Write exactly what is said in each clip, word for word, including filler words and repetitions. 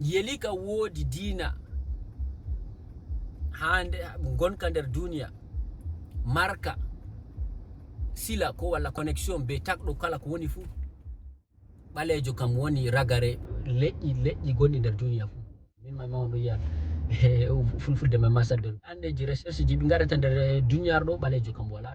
Yeli ka woodi diina haa nde, ngonka nder duniya, marka sila ko walla connexion be takɗo kala ko woni fuu? Ɓaleejo kam woni ragare leƴƴi, leƴƴi gonɗi nder duniya fuu. Min ma, ma on ɗo yiya, eh, fulfulde ma masadde. Andeji recherche ji ɓe ngaɗata nder, eh, duniyaaru ɗo, ɓaleejo kam wala.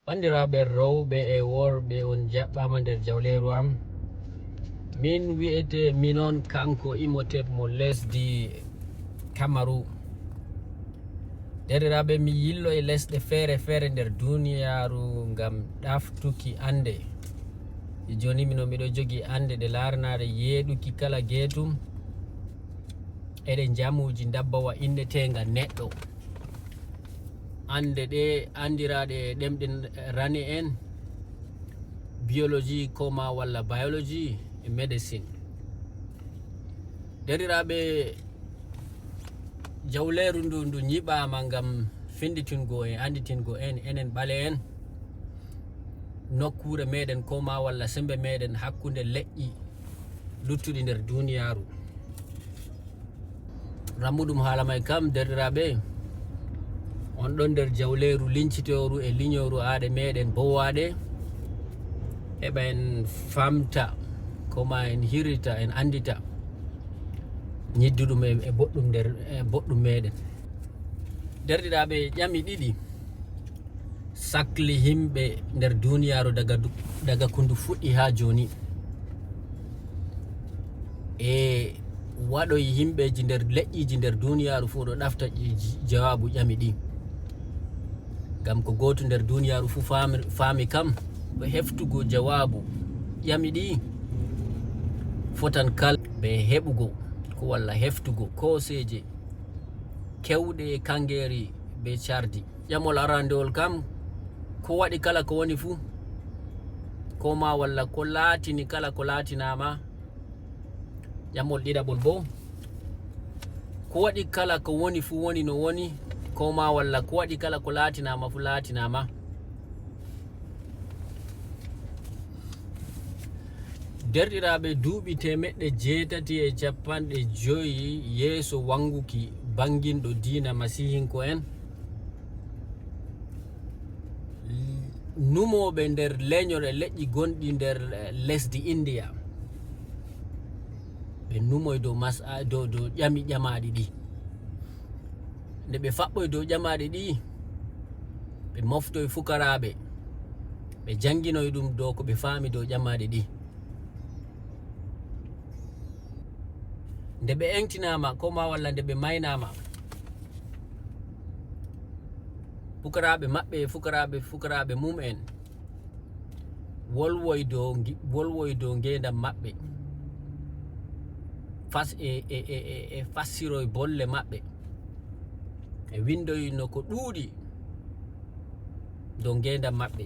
Banndiraaɓe rewɓe e worɓe, on jaɓɓaama nder jawleeru am. Min wi'ete Minon, kanko Imhotep mo lesdi Kamaru. Deerɗiraaɓe, mi yillo e lesɗe feere feere nder duniyaaru ngam ɗaftuki annde. E jooni mino miɗo jogi annde ɗe laaranaare yeeɗuki kala geetum e ɗe njamuuji ndabbawa inneteenga neɗɗo. Annde ɗe anndiraaɗe e ɗemɗe rane en, biologie ko ma walla biologie e médecine. Deerɗiraaɓe, jawleeru ndu, ndu nyiɓaama ngam fennditingo e annditingo en, enen ɓale'en, nokkuure meɗen ko ma walla semmbe meɗen hakkunde leƴƴi luttuɗi nder duniyaaru. Rammuɗum haala may kam, deerɗiraaɓe, on ɗon nder jawleeru lincitooru e linyooru aade meɗen bowaaɗe, heɓa en famta, ko ma en hirita, en anndita nyidduɗum e, e boɗɗum nder, e boɗɗum meɗen. Deerɗiraaɓe, ƴami ɗiɗi sakli yimɓe nder duniyaaru daga du-, daga ko ndu fuɗɗi haa jooni. E waɗoy yimɓeeji nder leƴƴiiji nder duniyaaru fuu ɗo ɗafta ji-, ji-, jawaabu ƴami ɗi. Ngam ko gooto nder duniyaaru fuu faami, faami kam, ɗo heftugo jawaabu ƴami ɗi, fotan kala be heɓugo ko walla heftugo kooseeje keewɗe e kangeeri be cardi. Ƴamol arandewol kam, ko waɗi kala ko woni fuu? Ko ma walla ko laatini kala ko laatinaama? Ƴamol ɗiɗaɓol boo, ko waɗi kala ko woni fuu woni no woni? Ko ma walla ko waɗi kala ko laatinaama fuu laatinaama? Deerɗiraaɓe, duuɓi teemeɗɗe jeetati e cappanɗe joy yeeso wannguki bannginɗo diina Masiihiŋko'en, numooɓe nder lenyol e leƴƴi gonɗi nder, eh, lesdi Indiya, ɓe numoy dow mas-, a, dow, dow ƴami ƴamaaɗi ɗi. Nde ɓe faɓɓoy dow ƴamaaɗi ɗi, ɓe moftoy fukaraaɓe, ɓe jannginoy ɗum dow ko ɓe faami dow ƴamaaɗi ɗi. Nde ɓe eŋtinaama, ko ma walla nde ɓe maynaama, pukaraaɓe maɓɓe e fukaraaɓe, fukaraaɓe mum en wolwoy dow ngi-, wolwoy dow ngeendam maɓɓe. Fas-, e, e, e, e, e fassiroy bolle maɓɓe. E winndoy no ko ɗuuɗi dow ngeendam maɓɓe.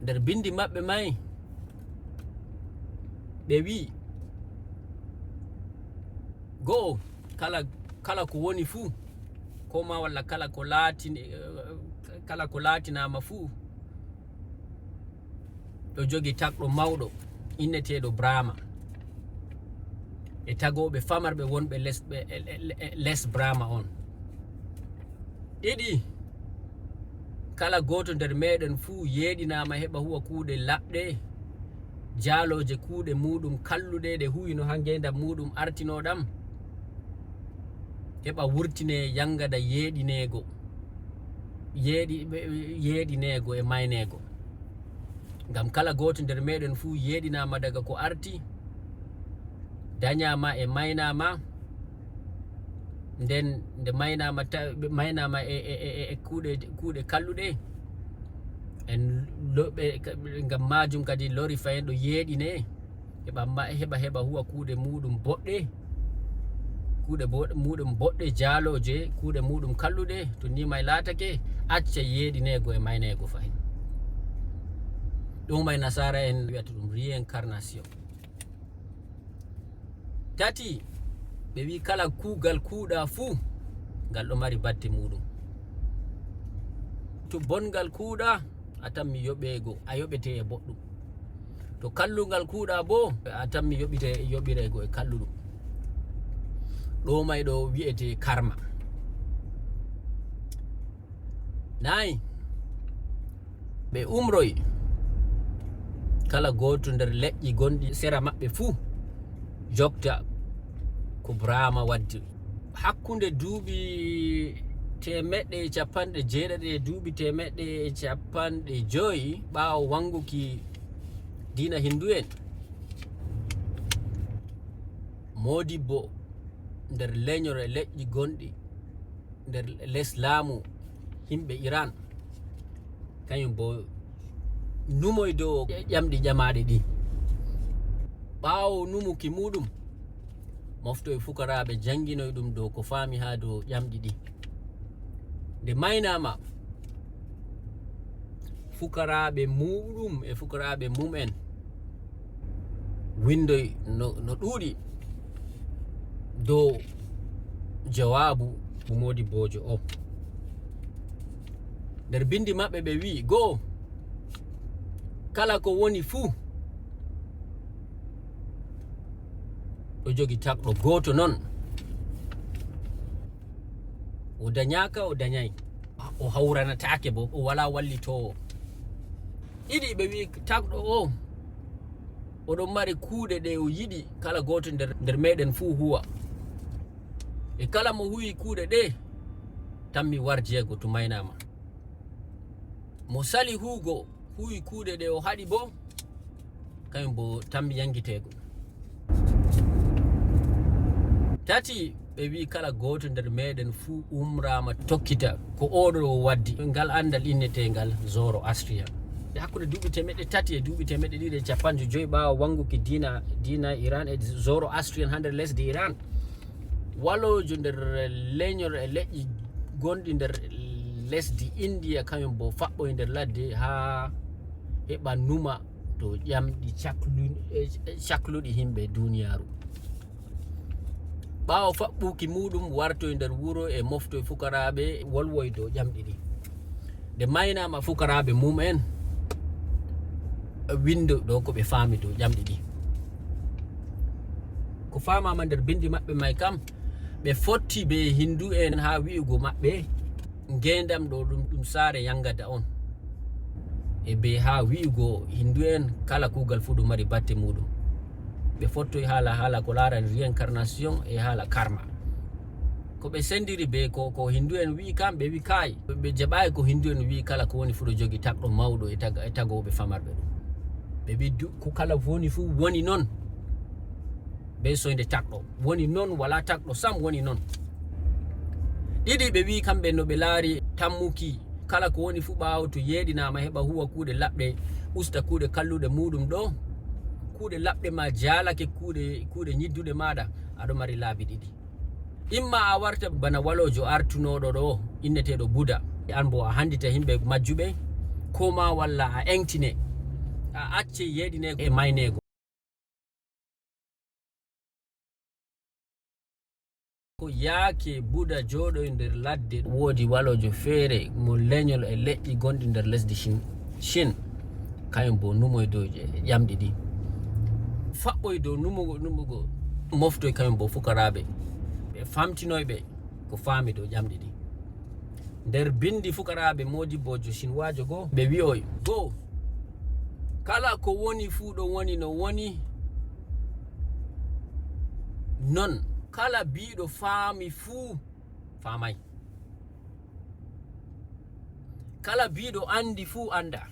Nder binndi maɓɓe may, ɓe wi'i, go'o, kala, kala ko woni fuu, ko ma walla kala ko laatin-, kala ko laatinaama fuu, ɗo jogi takɗo mawɗo inneteeɗo Brahma. e tagooɓe famarɓe wonɓe les, ɓe, e, e, e, les Brahma on. Ɗiɗi, kala gooto nder meeɗen fuu yeeɗinaama heɓa huwa kuuɗe laɓɗe, jaalooje kuuɗe muuɗum kalluɗe ɗe huwino haa ngeendam muuɗum artinoo ɗam, heɓa wurtinee yangada yeeɗineego, yeeɗi-, yeeɗineego e mayneego. Ngam kala gooto nder meeɗen fuu yeeɗinaama daga ko arti, danyaama e maynaama, nden nde maynaama ta-, maynaama e, e, e, e kuuɗe, kuuɗe kalluɗe, en lo-, ɓe, ka-, ngam maajum kadi lori fayen ɗo yeeɗine, heɓa ma-, heɓa, heɓa huwa kuuɗe muuɗum boɗɗe, kuuɗe bo-, muuɗum boɗɗe jaalooje, kuuɗe muuɗum kalluɗe, to ni may laatake, acca yeeɗineego e mayneego fahin. Ɗum may nasaara en wi'ata ɗum réincarnation. Tati, ɓe wi kala kuugal kuuɗa fuu, ngal ɗo mari batte muuɗum. To bongal kuuɗa, a tammi yoɓeego, a yoɓete e boɗɗum. To kallungal kuuɗa boo, a tammi yoɓite, yoɓireego e kalluɗum. Ɗo may ɗo wi'ete karma. Nayi, ɓe umroy kala gooto nder leƴƴi gonɗi sera maɓɓe fuu jokta ko Brahma waddi. Hakkunde duuɓi teemeɗɗe e capanɗe jeeɗiɗi e duuɓi teemeɗɗe e capanɗe joyi ɓaawo wannguki diina Hindu'en, moodibbo nder lenyol e leƴƴi gonɗi nder les laamu yimɓe Iran, kañum bo numoy dow ƴamɗi ƴamaaɗi ɗi. Ɓaawo numuki muuɗum, moftoy fukaraaɓe jannginoy ɗum dow ko faami haa dow ƴamɗi ɗi. Nde maynaama, fukaraaɓe muuɗum e fukaraaɓe mum'en winndoy no, no ɗuuɗi dow jawaabu moodibboojo o. Nder binndi maɓɓe ɓe wi'i, go'o, kala ko woni fuu ɗo jogi tagɗo gooto non. O danyaaka, o danyay. O hawranataake bo, o walaa wallitoowo. Ɗiɗi, ɓe wi'i tagɗo o, oɗon mari kuuɗe ɗe o yiɗi kala gooto nder, nder meeɗen fuu huwa. E kala mo huwi kuuɗe ɗe, tammi warjeego to maynaama. Mo sali huugo, huwi kuuɗe ɗe o haɗi bo, kañum bo tammi yangiteego. Tati, ɓe wi'i kala gooto nder meeɗen fuu umraama tokkita ko oɗo o waddi. Ngal anndal inneteengal Zoroastrian. Hakkunde duuɓi teemeɗɗe tati e duuɓi teemeɗɗe ɗiɗi e capanɗe joyi ɓaawo wannguki diina, diina Iran e Zoroastrian haa nder lesdi Iran, waloojo nder lenyol e leƴƴi gonɗi nder lesdi Indiya, kañum bo faɓɓoy nder ladde haa heɓa numa dow ƴamɗi caklu-, eh, cakluɗi yimɓe duniyaaru. Ɓaawo faɓɓuki muuɗum, wartoy nder wuro e moftoy fukaraaɓe, wolwoy dow ƴamɗi ɗi. Nde maynaama fukaraaɓe mum'en, winndo dow ko ɓe faami dow ƴamɗi ɗi. Ko faamaama nder binndi maɓɓe may kam, ɓe fotti be Hindu'en haa wi'ugo maɓɓe, ngeendam ɗo ɗum, ɗum saare yangada on. E be haa wi'ugo Hindu'en kala kuugal fuu ɗum mari batte muuɗum. Ɓe fottoy haala, haala ko laarani réincarnation e haala karma. Ko ɓe sendiri be ko, ko Hindu'en wi'i kam, ɓe wi'i kaay, ɓe jaɓaay ko Hindu'en wi'i kala ko woni fuu ɗo jogi tagɗo mawɗo e tag-, e tagooɓe famarɓe ɗum. Ɓe wi'i du-, ko kala woni fuu woni non. Be soynde tagɗo. Woni non, walaa tagɗo sam, woni non. Ɗiɗi, ɓe wi'i kamɓe no ɓe laari tammuki kala ko woni fuu ɓaawo to yeeɗinaama heɓa huwa kuuɗe laɓɗe, usta kuuɗe kalluɗe muuɗum ɗo. Kuuɗe laɓɗe ma jaalake kuuɗe, kuuɗe nyidduɗe maaɗa, aɗo mari laabi ɗiɗi. Imma a warta bana waloojo artunooɗo ɗo, inneteeɗo Buda. An bo a handita yimɓe majjuɓe, ko ma walla a eŋtine. A acce yeeɗineego e mayneego. Ko yaake Buda jooɗoy nder ladde, woodi waloojo feere mo lenyol e leƴƴi gonɗi nder lesdi Shin. Shin, kañum bo numoy dow je-, ƴamɗi ɗi. Faɓɓoy dow numugo, numugo Moftoy kañum bo fukaraaɓe, ɓe famtinoy ɓe ko faami dow ƴamɗi ɗi. Nder binndi fukaraaɓe moodibbo Josinwaajo goo, ɓe wi'oy, goo, kala ko woni fuu ɗo woni no woni non, kala biiɗo faami fuu faamay. Kala biiɗo anndi fuu annda.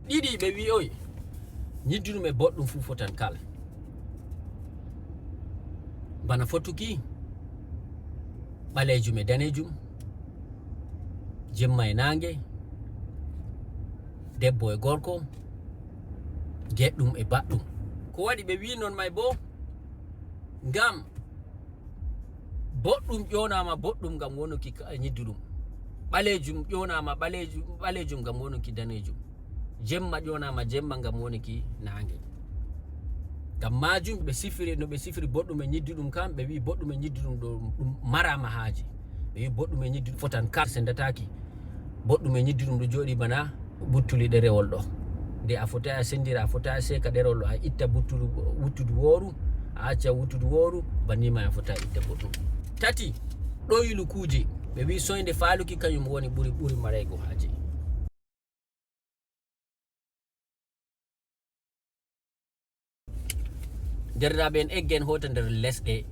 Ɗiɗi ɓe wi'oy, nyidduɗum e boɗɗum fuu fotan kal. Bana fotuki, ɓaleejum e daneejum, jemma e naange, debbo e gorko, geɗɗum e baɗɗum. Ko waɗi ɓe wi'i non may boo? Ngam boɗɗum ƴoonaama boɗɗum ngam wonuki ka-, nyidduɗum. Ɓaleejum ƴoonaama ɓaleejum, ɓaleejum ngam wonuki daneejum. Jemma ƴoonaama jemma ngam wonuki naange. Ngam maajum ɓe sifiri, no ɓe sifiri boɗɗum e nyidduɗum kam, ɓe wi'i boɗɗum e nyidduɗum ɗo ɗum maraama haaje. Ɓe wi'i boɗɗum e nyidduɗum fotan kal, sendataaki. Boɗɗum e nyidduɗum ɗo jooɗi bana buttuli ɗerewol ɗo. Nde a fotaay a sendira, a fotaay a seeka ɗerewol ɗo, a itta buttulu, wuttudu wooru, a acca wuttudu wooru, banni ma a fotaay itta boɗɗum. Tati, ɗoylu kuuje. Ɓe wi'i soynde faaluki kañum woni ɓuri, ɓuri maraygo haaje. Derdiraaɓe en, eggen hoota nder lesɗe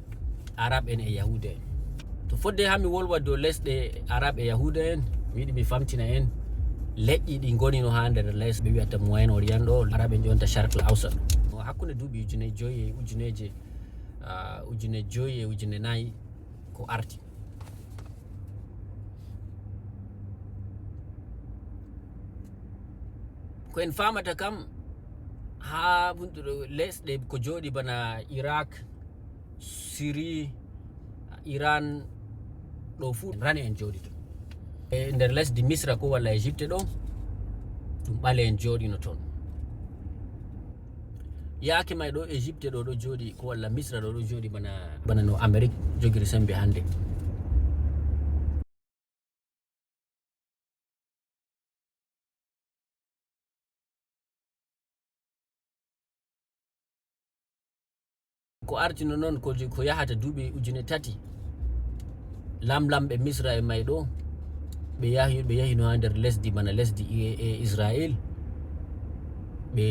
Arab en e Yahuuda en. To fodde haa mi wolwa dow lesɗe Arab e Yahuuda en, mi yiɗi mi famtina en leƴƴi ɗi ngonino haa nder les ɓe wi'ata Moyen Orient ɗo, Arab en ƴonta Sharq al Awsat. Hakkunde duuɓi ujune joyi e ujuneeje, ah, ujune joyi e ujune nayi ko arti. Ko en faamata kam, haa lesɗe ko jooɗi bana Irak, Siri, Iran, ɗo fuu rane en jooɗi ton. E nder lesdi Misra ko walla Egypte ɗo, ɗum ɓale en jooɗino ton. Yaake may ɗo Egypte ɗo, ɗo jooɗi ko walla Misra ɗo, ɗo jooɗi bana, bana no Amerik jogiri sembe hannde. Ko artino noon ko, ko yahata duuɓi ujune tati, lamlamɓe Misra e may ɗo, ɓe yahi, ɓe yahino haa nder lesdi bana lesdi i-, e Israel. Ɓe,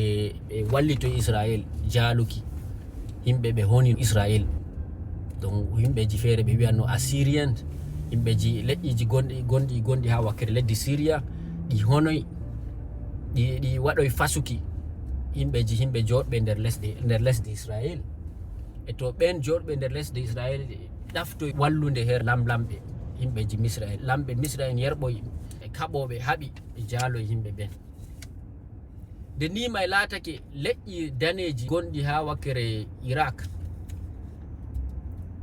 ɓe wallitoy Israel jaaluki. Yimɓe ɓe honi Israel. Donc, yimɓeeji feere ɓe wi'anno Assyrian, yimɓeeji leƴƴiiji gonɗi, gonɗi, gonɗi haa wakkere leddi Syria, ɗi honoy, ɗi, ɗi waɗoy fasuki yimɓeeji, yimɓe jooɗɓe nder lesɗe, nder lesdi Israel. E to ɓeen jooɗɓe nder lesdi Israel ɗaftoy wallude her lamlamɓe, yimɓeeji Misra en. Lamɓe Misra en yerɓoy, ɓe kaɓoo, ɓe haɓi, ɓe jaaloy yimɓe ɓeen. Nde nii may laatake, leƴƴi daneeji gonɗi haa wakkere Irak,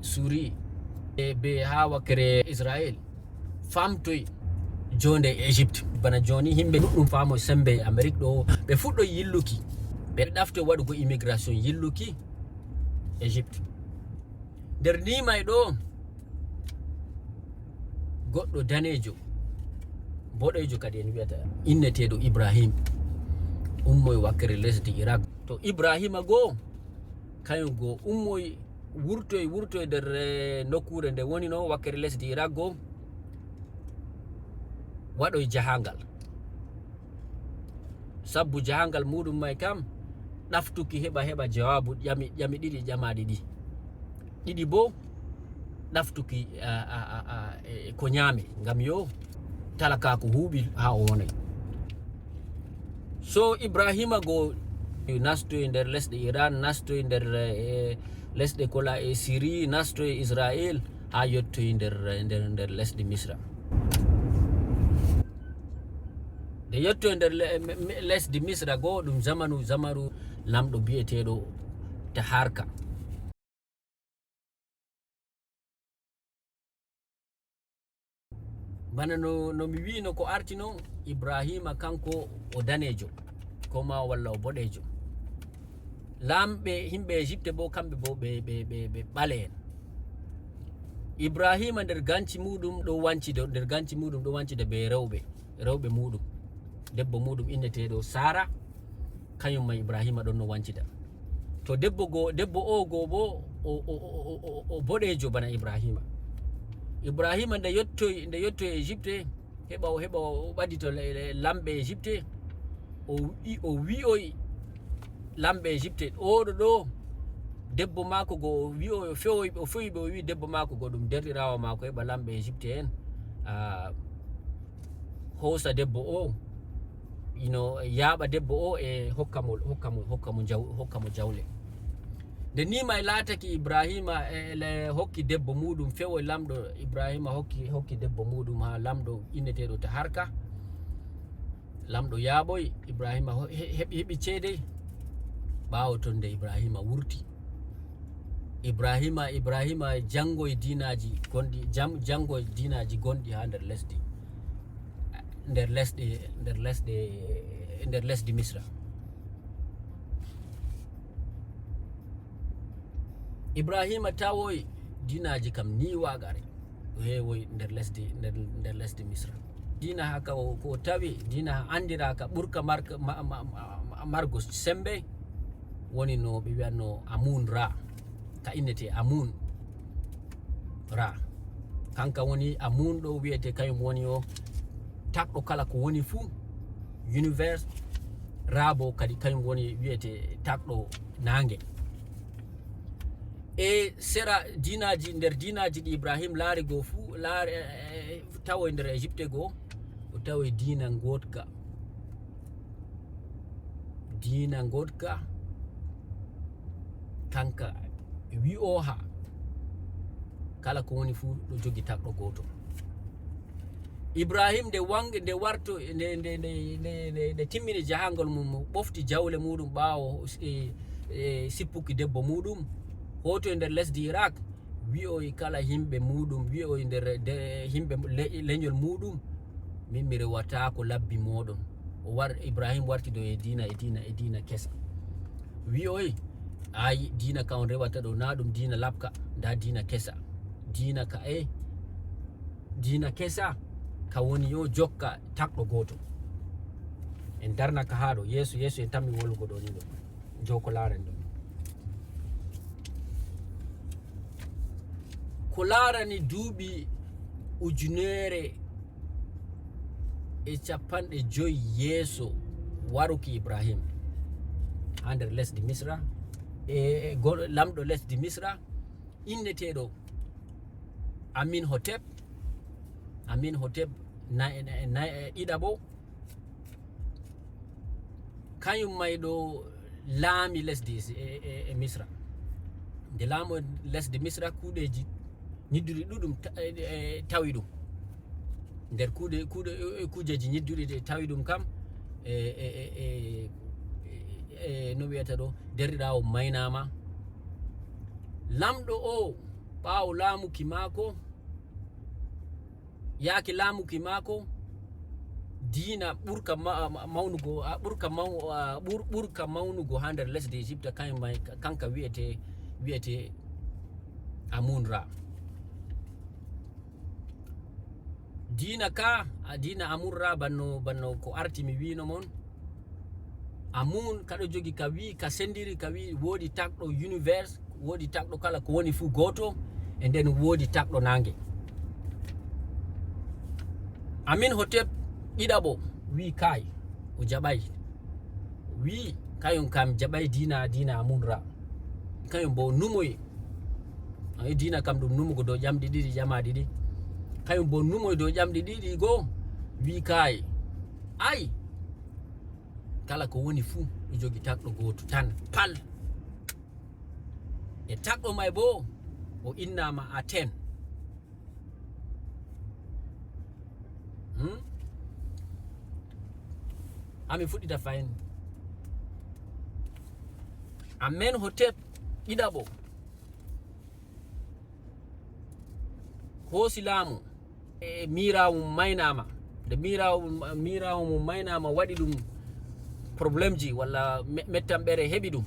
Suri, e be haa wakkere Israel, famtoy joonde Egypte. Bana jooni, yimɓe ɗuɗɗum faamoy sembe Amerik ɗo, ɓe fuɗɗoy yilluki. Ɓe ɗaftoy waɗugo immigration yilluki Egypte. Nder nii may ɗo, goɗɗo daneejo, boɗeejo kadi en wi'ata, inneteeɗo Ibrahim, ummoy wakkere lesdi Irak. To Ibrahima goo, kañum goo ummoy, wurtoy, wurtoy nder, eh, nokkuure nde woni no wakkere lesdi Irak goo, waɗoy jahaangal. Sabbu jahaangal muuɗum may kam, ɗaftuki heɓa, heɓa jawaabu ƴami, ƴami ɗiɗi ƴamaaɗi ɗi. Ɗiɗi boo, ɗaftuki, a, a, a, a, e, ko ñaame, ngam yo talakaaku huuɓi haa o wonay. So Ibrahima go nastoy nder lesɗe Iran, nastoy nder, e, lesɗe kola e Siri, nastoy Israel, haa yottoy nder, nder, nder lesdi Misra. Nde yottoy nder le-, me-, me-, lesdi Misra goo, ɗum zamanu, zamanu lamɗo bi'eteeɗo Taharka. Bana no, no mi wi'ino ko arti non, Ibrahima kanko o daneejo, ko ma walla o boɗeejo. Laamɓe yimɓe Egypte boo, kamɓe boo ɓe, ɓe, ɓe, ɓe ɓale'en. Ibrahima nder ganci muuɗum ɗo wancida, nder ganci muuɗum ɗo wancida bee rewɓe, rewɓe muuɗum. Debbo muuɗum inneteeɗo Sara, Kañum ma Ibrahima ɗon no wancida. To debbo go, debbo o go bo, o, o, o, o, o, o boɗeejo bana Ibrahima. Ibrahima nde yottoy, nde yottoy Egypte, heɓa o, heɓa o ɓadito le-, le-, lamɓe Egypte, o wi-, o wi'oy lamɓe Egypte, "Oɗo ɗo, debbo maako go o wi'oy, o fewoy, o fewi ɓe, o wi debbo maako go ɗum derɗiraawo maako, heɓa lamɓe Egypte en, ah, hoosa debbo o, ino yaaɓa debbo o e hokka mo, hokka mo, hokka mo jaw-, hokka mo jawle." Nde ni may laataki Ibrahima e le hokki debbo muɗum, fewo lamɗo Ibrahima hokki, hokki debbo muɗum ha lamɗo inneteɗo Taharka. Lamɗo yaaɓoy, Ibrahima ho-, he-, heɓi, heɓi ceede. Ɓaawo ton nde Ibrahima wurti. Ibrahima, Ibrahima jangoy diinaaji gonɗi, jam-, jangoy diinaaji gonɗi ha nder lesdi, nder lesɗe, nder lesɗe, nder lesdi Misra. Ibrahima tawoy diinaaji kam ni waagare. Ɗo heewoy nder lesdi, nder, nder lesdi Misra. Diina ha ka o, ko o tawi, diina ha andiraka ɓurka marka, ma, ma, ma, ma, margo sembe, woni no ɓe wi'atno Amun Ra. Ka innete Amun Ra. Kanka woni Amun ɗo wi'ete kañum woni o takɗo kala ko woni fuu, univers. Ra bo kadi kañum woni wi'ete takɗo naange. E sera diinaaji, nder diinaaji ɗi Ibrahim laari go fuu, laari, eh, eh, tawo e nder Egypte go, o tawi diina ngoodka. Diina ngoodka, kanka wi'oha, kala ko woni fuu ɗo jogi takɗo gooto. Ibrahim nde wangi, nde warto, nde, nde, nde, nde, nde, nde timmini jahangol mum, o ɓofti jawle muɗum ɓaawo, e, e, sippuki debbo muɗum, hooto e nder lesdi Irak, wi'oy kala himɓe muɗum, wi'oy nder de-, himɓe le-, leñol muɗum, "Min mi rewataako labbi mooɗon." O war-, Ibrahim warti ɗo e diina, e diina, e diina kesa. Wi'oy, "Ayi, diina ka on rewata ɗo, na ɗum diina labka, nda diina kesa." Diina ka e, diina kesa, ka woni yo jokka takɗo gooto. En darna ka haa ɗo, yeeso, yeeso en tammi wolugo ɗo ni ɗo. Jow ko laarani ɗum. Ko laarani duuɓi ujunere e capanɗe joy yeeso waruki Ibrahim haa nder lesdi Misra, e, e go-, lamɗo lesdi Misra, inneteeɗo Amin Hotep, Amin Hotep na-, na-, na-, ɗiɗaɓo, kañum may ɗo laami lesdi e, e, e Misra. Nde laamo lesdi Misra, kuuɗeeji ñidduɗi ɗuɗum ta-, e, e, tawi ɗum. Nder kuuɗe, kuuɗe, e, e, kuujeeji ñidduɗi ɗi tawi ɗum kam, e, e, e, e, e, no wiyata ɗo, derɗiraawo maynaama. Lamɗo o, ɓaawo laamuki maako, yaake laamuki maako, diina ɓurka ma-, ma-, mawnugo, a, ɓurka maw-, a, ɓur-, ɓurka mawnugo haa nder lesdi Egypte, kañ may, kanka wi'ete, wi'ete Amun Ra. Diina ka, a, diina Amun Ra, banno, banno ko arti mi wi'no mon. Amun, kaɗo jogi ka wi, ka sendiri ka wi, woodi takɗo univers, woodi takɗo kala ko woni fuu gooto, e nden woodi takɗo naange. Amin Hotep ɗiɗaɓo wi kaay, o jaɓay. Wi, kañum kam jaɓay diina, diina Amun Ra. Kañum bo numoy. Ay, diina kam ɗum numugo dow ƴamɗi ɗiɗi, ƴama ɗiɗi. Kañum bo numoy dow ƴamɗi ɗiɗi go, wi kaay. Ay, kala ko woni fuu, ɗo jogi takɗo gooto tan, pal. E takɗo may bo, o innama Aten. Hmm? Ami fuɗɗita fahin. Amen Hotep ɗiɗaɓo hoosi laamu. E miiraawo mum maynaama. Nde miiraawo mum, miiraawo mum maynaama, waɗi ɗum problemji walla me-, mettamɓere heɓi ɗum.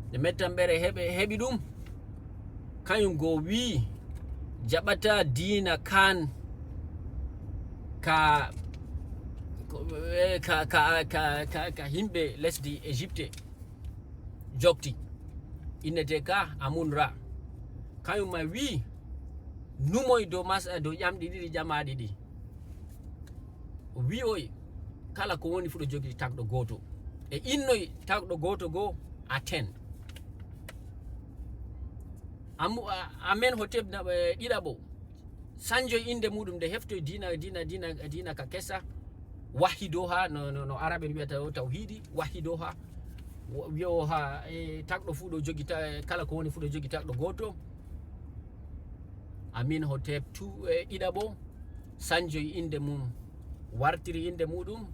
Nde mettamɓere heɓe-, heɓi ɗum, kañum go wii jaɓata diina kaan ka, ka ka ka ka ka himɓe lesdi Egypte jokti, innete ka Amun Ra. Kañum ma wi numoy dow mas dow ƴamɗi ɗiɗi ƴamaɗi ɗi. Wi'oy kala ko woni fuɗo jogi tagɗo gooto, e innoy tagɗo gooto goo Aten. Amu- a- amen hoteb na- eh, ɗiɗaɓo sanjoy innde muɗum nde heftoy diina diina diina diina ka kesa. Wahido ha no, no, no araɓen wiyata o tawhidi wahido ha. Wi'o ha e tagɗo fuu ɗo jogi ta- kala ko woni fuu ɗo jogi tagɗo gooto. Amin hotep tu e ɗiɗaɓo sanjoy innde mum, wartiri innde muɗum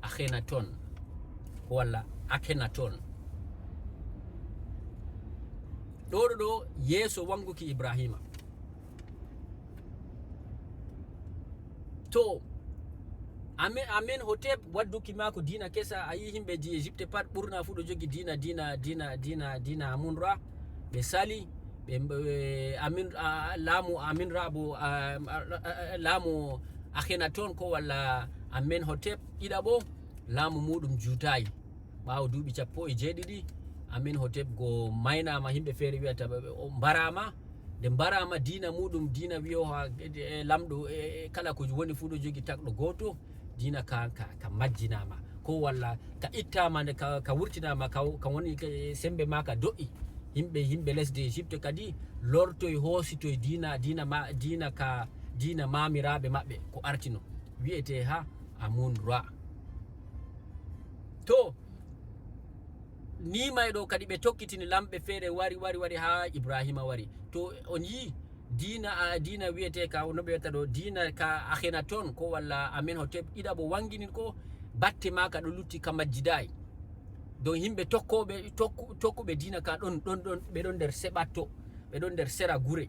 Akhenaton walla Akhenaton. Ɗo ɗo ɗo yeeso wanguki Ibrahima. To amen, amen hotep wadduki maako diina kesa, a yi himɓe ji Egypte pat ɓurna fuu ɗo jogi diina diina diina diina diina amun ra. Ɓe sali ɓe mb- ɓe- amin a- laamu amin ra bo a- a- a- laamu Akhenaton ko walla amen hotep ɗiɗaɓo, laamu muɗum juutayi. Ɓaawo duuɓi cappo e jeeɗiɗi amin hotep go maynama, himɓe feere wiyata ɓe- ɓe- o mbarama. Nde mbarama diina muɗum diina wiyo ha e lamɗo e- e kala ko woni fuu ɗo jogi tagɗo gooto, diina ka, ka, ka majjinama ko walla ka ittama nde ka, ka wurtinama ka, ka woni ka- sembe ma ka do'i. Yimɓe yimɓe lesdi Egypte kadi lortoy hoositoy diina diina ma diina ka diina mamiraɓe maɓɓe ko artino, wiyete ha Amun Ra. To ni may ɗo kadi ɓe tokkitini lamɓe feere wari wari wari ha Ibrahima wari. To on yi diina a diina wiyete ka no ɓe wiyata ɗo diina ka Akhenaton ko walla amen hotep ɗiɗaɓo wangini ko batte maka ɗo lutti ka majjidayi. Donc yimɓe tokkoɓe tokku- tokkuɓe diina ka ɗon ɗon ɗon ɓe ɗon nder seɓatto, ɓe ɗon nder sera gure.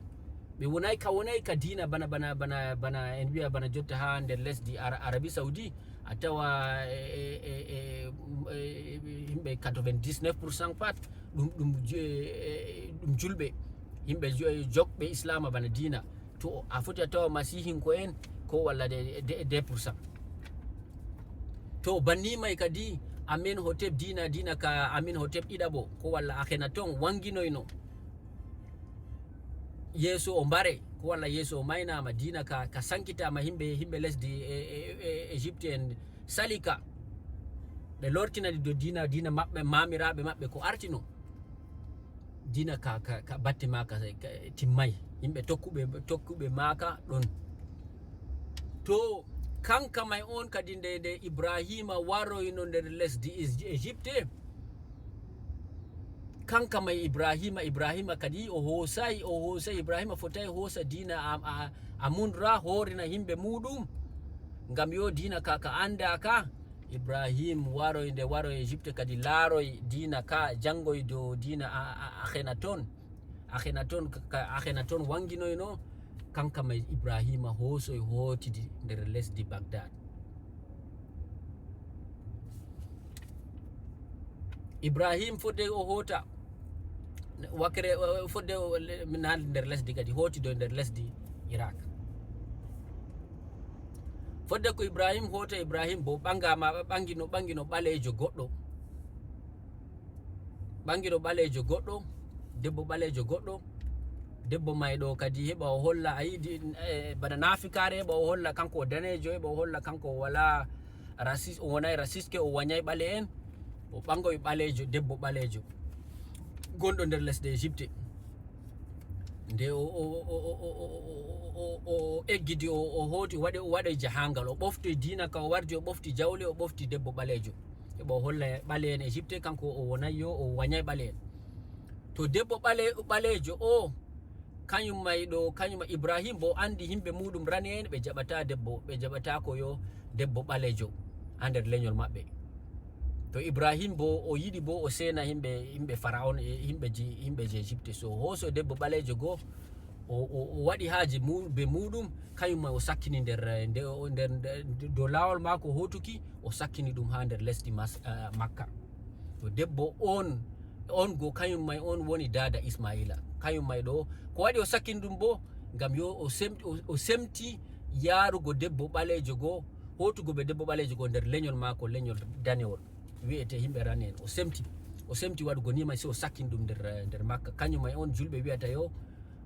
Ɓe wonay ka wonay ka diina bana bana bana bana en wiya bana jotta ha nder lesdi Ara- Arabie Saoudi a tawa e- e- e- e- e- yimɓe quatre-vingt-dix-neuf pour cent pat ɗum ɗum ju- e- e- ɗum julɓe, yimɓe ju- e- jokɓe islama bana diina. To a foti a tawa masihinko en ko walla de, de, de pour cent. To banni may kadi amen hotep diina diina ka amen hotep ɗiɗaɓo ko walla Akhenaton wanginoyno yeeso o mbare ko walla yeeso o maynama diina ka, ka sankitama himɓe yimɓe lesdi e- e- e- Egypte en salika. Ɓe lortinani do diina diina maɓɓe mamiraɓe maɓɓe ko artino. Diina ka, ka, ka batte maka ka timmay. Yimɓe tokkuɓe tokkuɓe maka ɗon. To kanka may on kadi nde nde Ibrahima waroyno nder lesdi Is- Egypte. Kanka may Ibrahima Ibrahima kadi o hoosay o hoosay Ibrahima fotay hoosa diina a- a- amun ra horina yimɓe muɗum. Ngam yo diina ka ka anda ka Ibrahim waroy nde waroy Egypte kadi laaroy diina ka janngoy dow diina a- a- Akhenaton. Akhenaton ka- Akhenaton wanginoyno kanka may Ibrahima hoosoy hootidi nder lesdi Bagdad. Ibrahim fodde o hoota wakkere fodde na nder lesdi kadi hootido nder lesdi Iraq. Fodde ko Ibrahim hoota Ibrahim bo ɓangama ɓangino ɓangino ɓaleejo goɗɗo. Ɓangino ɓaleejo goɗɗo debbo ɓaleejo goɗɗo. Debbo mayɗo kadi heɓa o holla a yiɗi e bana nafikaare heɓa o holla kanko o daneejo heɓa o holla kanko o wala rasis o wonay rasiske o wañay ɓale en. O ɓangoy ɓaleejo debbo ɓaleejo gonɗo nder lesɗe Egypte. Nde o o o o o o o o o eggidi o o hooti o waɗi o waɗi jahangal o ɓofti diina ka o wardi o ɓofti jawle o ɓofti debbo ɓaleejo heɓa o holla ɓale en Egypte kanko o wonay yo o wañay ɓale en. To debbo ɓale ɓaleejo o kañum may ɗo kañum Ibrahim bo andi yimɓe muɗum rane en ɓe jaɓata debbo ɓe jaɓata ko yo debbo ɓaleejo ha nder leñol maɓɓe. To Ibrahim bo o yiɗi bo o sena yimɓe yimɓe Faraon e yimɓe ji yimɓe ji Egypte so hooso debbo ɓaleejo goo o o o waɗi haaji mu be muɗum kañum ma o sakkini nder nder nder dow laawol maako hootuki o sakkini ɗum ha nder lesdi Makka. To debbo on on go kañum may on woni daada Ismaila kañum may ɗo ko waɗi o sakkini ɗum bo ngam yo o semti o semti yaarugo debbo ɓaleejo goo Hootugo be debbo ɓaleejo go nder lenyol maako, lenyol danewol, wi'ete himɓe Rane en. O semti, o semti waɗugo ni mai, sey o sakkini ɗum nder, nder Makka. Kanjum mai on julɓe wi'ata yo,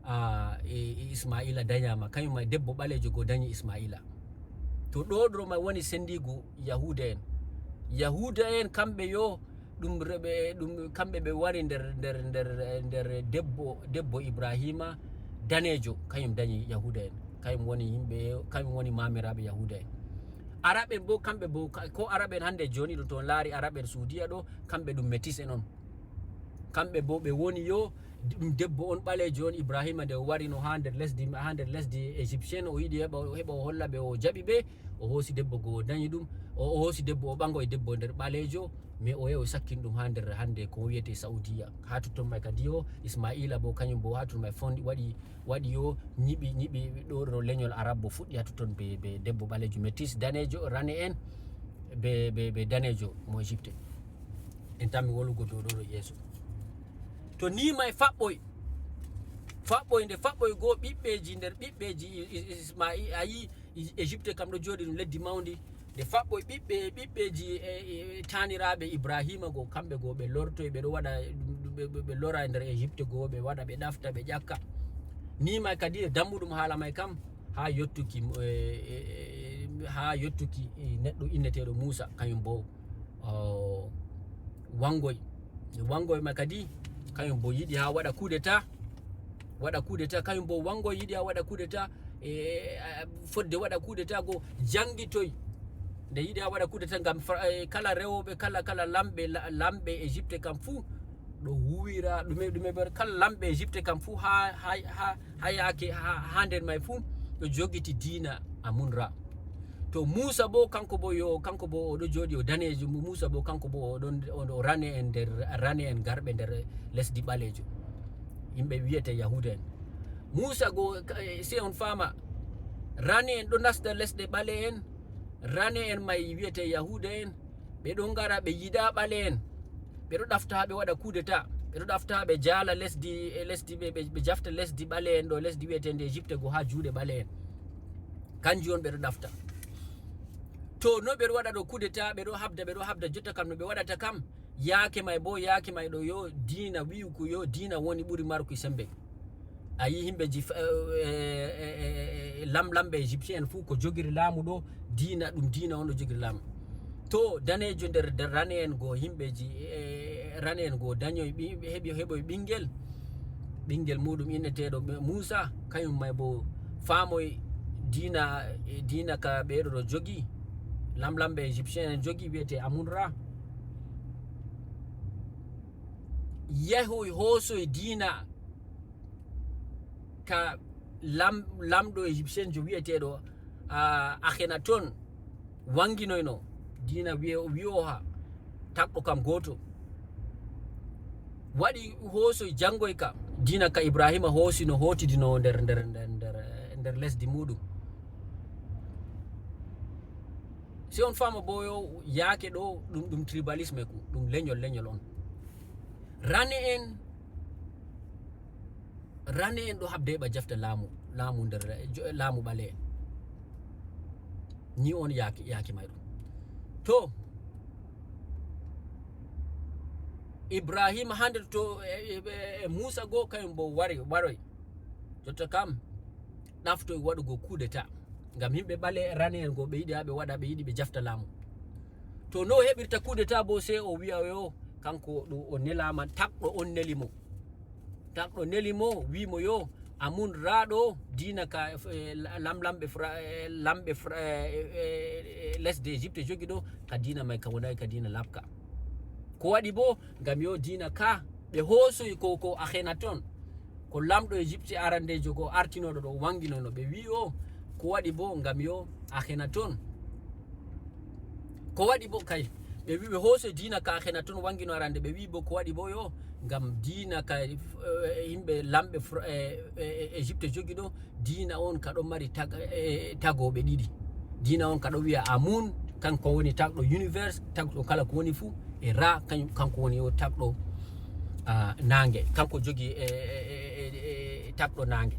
a, e, e Ismaila danyama. Kanjum mai debbo ɓaleejo go danyi Ismaila. To ɗo ɗo mai woni sendiigu Yahuuda en. Yahuuda en kamɓe yo, ɗum re-, ɓe, ɗum kamɓe ɓe wari nder, nder, nder, nder debbo, debbo Ibrahima daneejo, kayum danyi Yahuuda en. Kayum woni yimɓe, kayum woni maamiraaɓe Yahuuda en. Arab en bo, kamɓe bo, ka-, ko Arab en hande jooni ɗo, to on laari Arab en Saudiya ɗo, kamɓe ɗum métis en on. Kamɓe bo ɓe woni yo, ɗum debbo on ɓaleejo on Ibrahima nde o warino haa nder lesdi, haa nder lesdi Égyptien, o yiɗi heɓa, heɓa o holla ɓe o jaɓi ɓe, o hoosi debbo go o danyi ɗum, o, o hoosi debbo, o ɓangoy debbo nder ɓaleejo, mais o yahi o sakkini ɗum haa nder hande ko wiyete Saudiya. Haa totton mai kadi yo, Ismaila bo kanyum bo haa totton mai fondi waɗi, waɗi yo nyiɓi, nyiɓi ɗo, ɗo lenyol Arab bo fuɗɗi haa totton be, be debbo ɓaleejo métis daneejo, Rane en, be, be, be daneejo mo Égypte. En tammi wolugo dow ɗo, ɗo yeeso. To ni mai faɓɓoy, faɓɓoy nde faɓɓoy go ɓiɓɓeji nder ɓiɓɓeji I-, I-, Isma'i-, a yi, I-, Égypte kam ɗo jooɗi ɗum leddi mawndi. Nde faɓɓoy ɓiɓɓe, ɓiɓɓeji e, e, e taaniraaɓe Ibrahima go, kamɓe go ɓe lortoy, ɓe ɗo waɗa, ɓe, ɓe, ɓe lora nder Égypte go, ɓe waɗa, ɓe ɗafta, ɓe ƴakka. Ni mai kadi e dammuɗum haala mai kam, haa yottuki, e, e, e, haa yottuki, e, neɗɗo inneteeɗo Muusa, kanyum bo, o, wangoy. Wangoy mai kadi, kanyum bo yiɗi haa waɗa coup d'état, waɗa coup d'état, kanyum bo wangoy yiɗi haa waɗa coup d'état, e, a, fodde waɗa coup d'état go jangitoy. Nde yiɗi haa waɗa coup d'état ngam fra-, e, kala rewooɓe, kala, kala lamɓe, la-, lamɓe Égypte kam fuu, ɗo huwira, ɗume, ɗume ber-, kala lamɓe Égypte kam fuu haa, haa, haa, haa yaake, haa, haa nder mai fuu, ɗo jogiti diina Amun Ra. To Muusa bo, kanko bo yo, kanko bo o ɗo jooɗi o daneejo. Mu-, Muusa bo kanko bo o ɗon, o, o Rane en nder, Rane en garɓe nder lesdi ɓaleejo. Yimɓe wiyete Yahuuda en. Muusa go, ka-, e, sey on faama. Rane en ɗo nasta lesɗe ɓale en. Rane en mai wiyete Yahuuda en. Ɓe ɗon ngara, ɓe yiɗa ɓale en. Ɓe ɗo ɗafta haa ɓe waɗa coup d'état. Ɓe ɗo ɗafta haa ɓe jaala lesdi, e lesdi ɓe, ɓe, ɓe jafta lesdi ɓale en ɗo, lesdi wi'eteende Égypte go haa juuɗe ɓale en. Kanjum on ɓe ɗo ɗafta. To no ɓe ɗo waɗa ɗo coup d'état, ɓe ɗo habda, ɓe ɗo habda jotta kam no ɓe waɗata kam. Yaake mai bo, yaake mai ɗo yo diina wi'uku yo diina woni ɓuri maruki sembe. A yi himɓeji f-, e, e, e, e, lam-, lamɓe Égyptien en fuu ko jogiri laamu ɗo, diina, ɗum diina on ɗo jogiri laamu. To daneejo nder, nder Rane en go, himɓeji, e, Rane en go danyoy ɓi-, heɓi, heɓoy ɓingel, ɓingel muɗum inneteeɗo ɓe-, Muusa, kayum mai bo faamoy diina, e, diina ka ɓeeɗo ɗo jogi, lam-, lamɓe Égyptien en jogi, wi'ete Amun Ra. Yahoy hoosoy diina ka lam-, lamɗo Égyptien jo wi'eteeɗo, a, Akhenaton wanginoyno diina wi'e-, wi'oha tagɗo kam gooto. Waɗi hoosoy jangoy ka diina ka Ibrahima hoosino hootidino nder, nder, nder, nder, nder lesdi muɗum. Si on faama bo yo yaake ɗo ɗum, ɗum tribalisme ku, ɗum lenyol, lenyol on. Rane en, Rane en ɗo habde heɓa jafta laamu, laamu nder, jo-, laamu ɓale en. Ni on yaake, yaake may ɗum. To, Ibrahima hande to, e, e, e, e Muusa go kayum bo wari, waroy. Jotta kam, ɗaftoy waɗugo coup d'état. Ngam yimɓe ɓale Rane en go ɓe yiɗi haa ɓe waɗa, ɓe yiɗi ɓe jafta laamu. To no o heɓirta coup d'état bo, sey o wi'a yo, kanko ɗo o nelaama, tagɗo on neli mo. Tagɗo neli mo, wi mo yo, Amun Ra ɗo, diina ka, e, la-, lam-, lamɓe Fra-, e, lamɓe Fra-, e, e, e, lesde Égypte jogi ɗo, ka diina may ka wonaay ka diina laɓka. Ko waɗi bo, ngam yo diina ka, ɓe hoosoy ko, ko Akhenaton. Ko lamɗo Égypte arandeejo ko artinooɗo ɗo wanginono ɓe wi o, ko waɗi bo ngam yo Akhenaton. Ko waɗi bo kay, ɓe wi ɓe hoosoy diina ka Akhenaton wangino arande, ɓe wi bo ko waɗi bo yo, ngam diina ka, eh, yimɓe lamɓe Fra-, eh, eh, eh, Égypte jogi ɗo, diina on ka ɗo mari tag-, eh, tagooɓe ɗiɗi. Diina on ka ɗo wi'a Amun, kanko woni tagɗo univers, tagɗo kala ko woni fuu, e Ra, kan-, kanko woni o tagɗo, ah, naange. Kanko jogi, eh, eh, eh, eh, eh, tagɗo naange.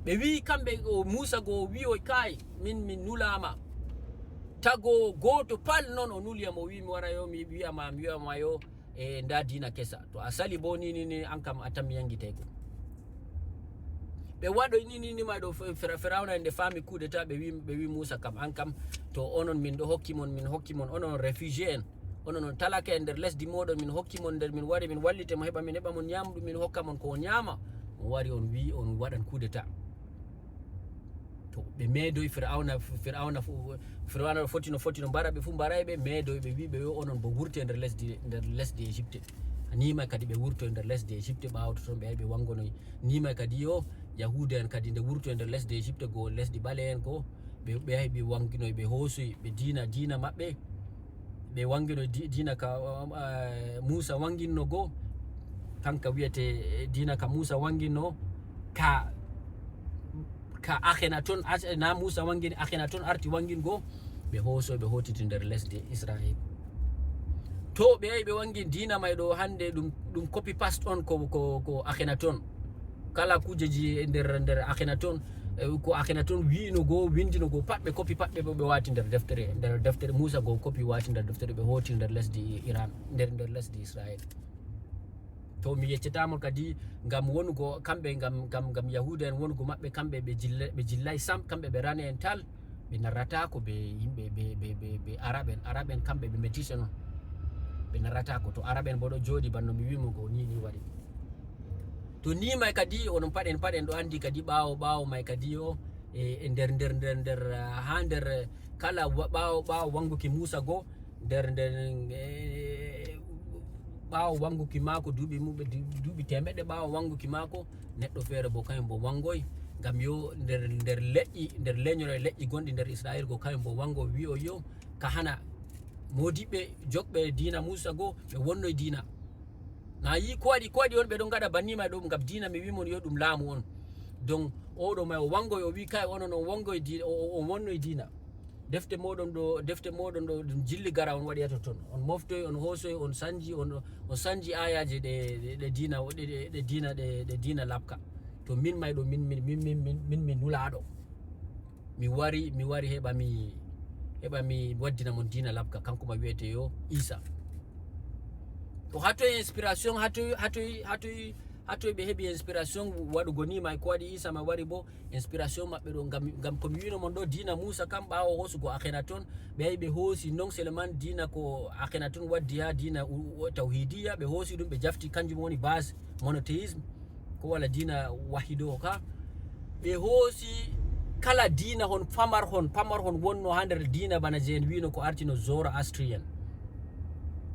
Ɓe wi kamɓe, o Muusa go wi o, "Kaay, min, min nulaama. Tago gooto pal noon o nuli am, o wi mi wara yo mi wiya ma, mi wiya ma yo e nda diina kesa. To a sali bo ni, ni, ni, an kam a tammi yangitego. Ɓe waɗo ni, ni, ni ma ɗo Fira-, Firawna en nde faami coup d'état, ɓe wi, ɓe wi Muusa kam, an kam, to onon min ɗo hokki mon, min hokki mon, onon réfugié en, onon on talaka en nder lesdi moɗon, min hokki mon nder, min wari, min wallite mo, heɓa min, heɓa mon ñamdu, min hokka mon ko o ñama. On wari on wi on waɗan coup d'état. To ɓe meedoy Firawna, Firawna, Firawna foti no foti no mbara ɓe fu mbaray ɓe, meedoy ɓe wi ɓe yo onon bo wurte nder lesdi, nder lesdi Égypte. Nima kadi ɓe wurtoy nder lesdi Égypte, ɓaawo to ton ɓe ari ɓe wangonoy. Nima kadi yo Yahuda en kadi nde wurtoy nder lesdi Égypte go lesdi ɓale en go, ɓe, ɓe yahi ɓe wanginoy, ɓe hoosoy, ɓe diina, diina maɓɓe. Ɓe wanginoy di-, diina ka, um, eh, Muusa wanginno go. Kanka wiyete, eh, diina ka Muusa wanginno, ka, ka Akhenaton, as-, na Muusa wangini, Akhenaton arti wangingo, ɓe hoosoy, ɓe hootiti nder lesdi Israel. To ɓe yahi ɓe wangini diina may ɗo hande ɗum, ɗum copy paste on ko, ko, ko Akhenaton. Kala kujeji e nder, nder Akhenaton, eh, ko Akhenaton wi'ino go, windino go, pat ɓe copy, pat ɓe, ɓe waati nder deftere, nder deftere Muusa go copy waati nder deftere, ɓe hooti nder lesdi Iran, nder, nder lesdi Israel. To mi yeccata mon kadi, ngam wonugo kamɓe, ngam, ngam, ngam Yahuda en wonugo maɓɓe, kamɓe ɓe jilla-, ɓe jillay sam, kamɓe ɓe rane en tal, ɓe narrata ko ɓe yimɓe ɓe, ɓe, ɓe, ɓe Arab en, Arab en kamɓe ɓe métis en on. Ɓe narrata ko to Arab en bo ɗo jooɗi banno mi wimo go ni, ni waɗi. To ni may kadi, onon paɗen, paɗen ɗo andi kadi ɓaawo, ɓaawo may kadi yo, e, e nder, nder, nder, nder, ah, ha nder, eh, kala wa-, ɓaawo, ɓaawo wanguki Muusa go, nder, nder, eh, ɓaawo wanguki maako, duuɓi muɓe, du-, duuɓi temeɗɗe ɓaawo wanguki maako, neɗɗo feere bo kañum bo wangoy, ngam yo nder, nder leƴƴi, nder leñol e leƴƴi gonɗi nder Israel go kañum bo wango wi'o yo ka hana moodiɓɓe joɓɓe diina Muusa go, ɓe wonnoy diina. Na yi ko waɗi, ko waɗi on ɓe ɗon ngaɗa banni may ɗum ngam diina mi wimon yo ɗum laamu on. Donc, oɗo may o wangoy, o wi kay onon on wangoy di-, o, o, on wonnoy diina. Defte moɗon ɗo, defte moɗon ɗo ɗum jilli gara on waɗi to ton. On moftoy, on hoosoy, on sanji, on, on sanji ayaje ɗe, ɗe, ɗe diina, ɗe, ɗe, ɗe diina, ɗe, ɗe diina labka. To min may ɗo min, min, min, min, min, min, min nulaaɗo. Mi wari, mi wari heɓa mi, heɓa mi waddina mon diina labka, kanko ma wiyete yo Isa. To hatoy inspiration, hatoy, hatoy, hatoy, hatoy ɓe heɓi inspiration waɗugo ni may ko waɗi Isa ma wari bo inspiration maɓɓe ɗo ngam, ngam ko mi wino mon ɗo diina Muusa kam ɓaawo hoosugo Akhenaton, ɓe yahi ɓe hoosi non seulement diina ko Akhenaton waddi ha diina u-, u-, tawhidiya, ɓe hoosi ɗum ɓe jafti kanjum woni base monothéisme. Ko wala diina wahido ka. Ɓe hoosi kala diina hon famar hon, pamar hon wonno ha nder diina bana je en wino ko artino Zoroastrian.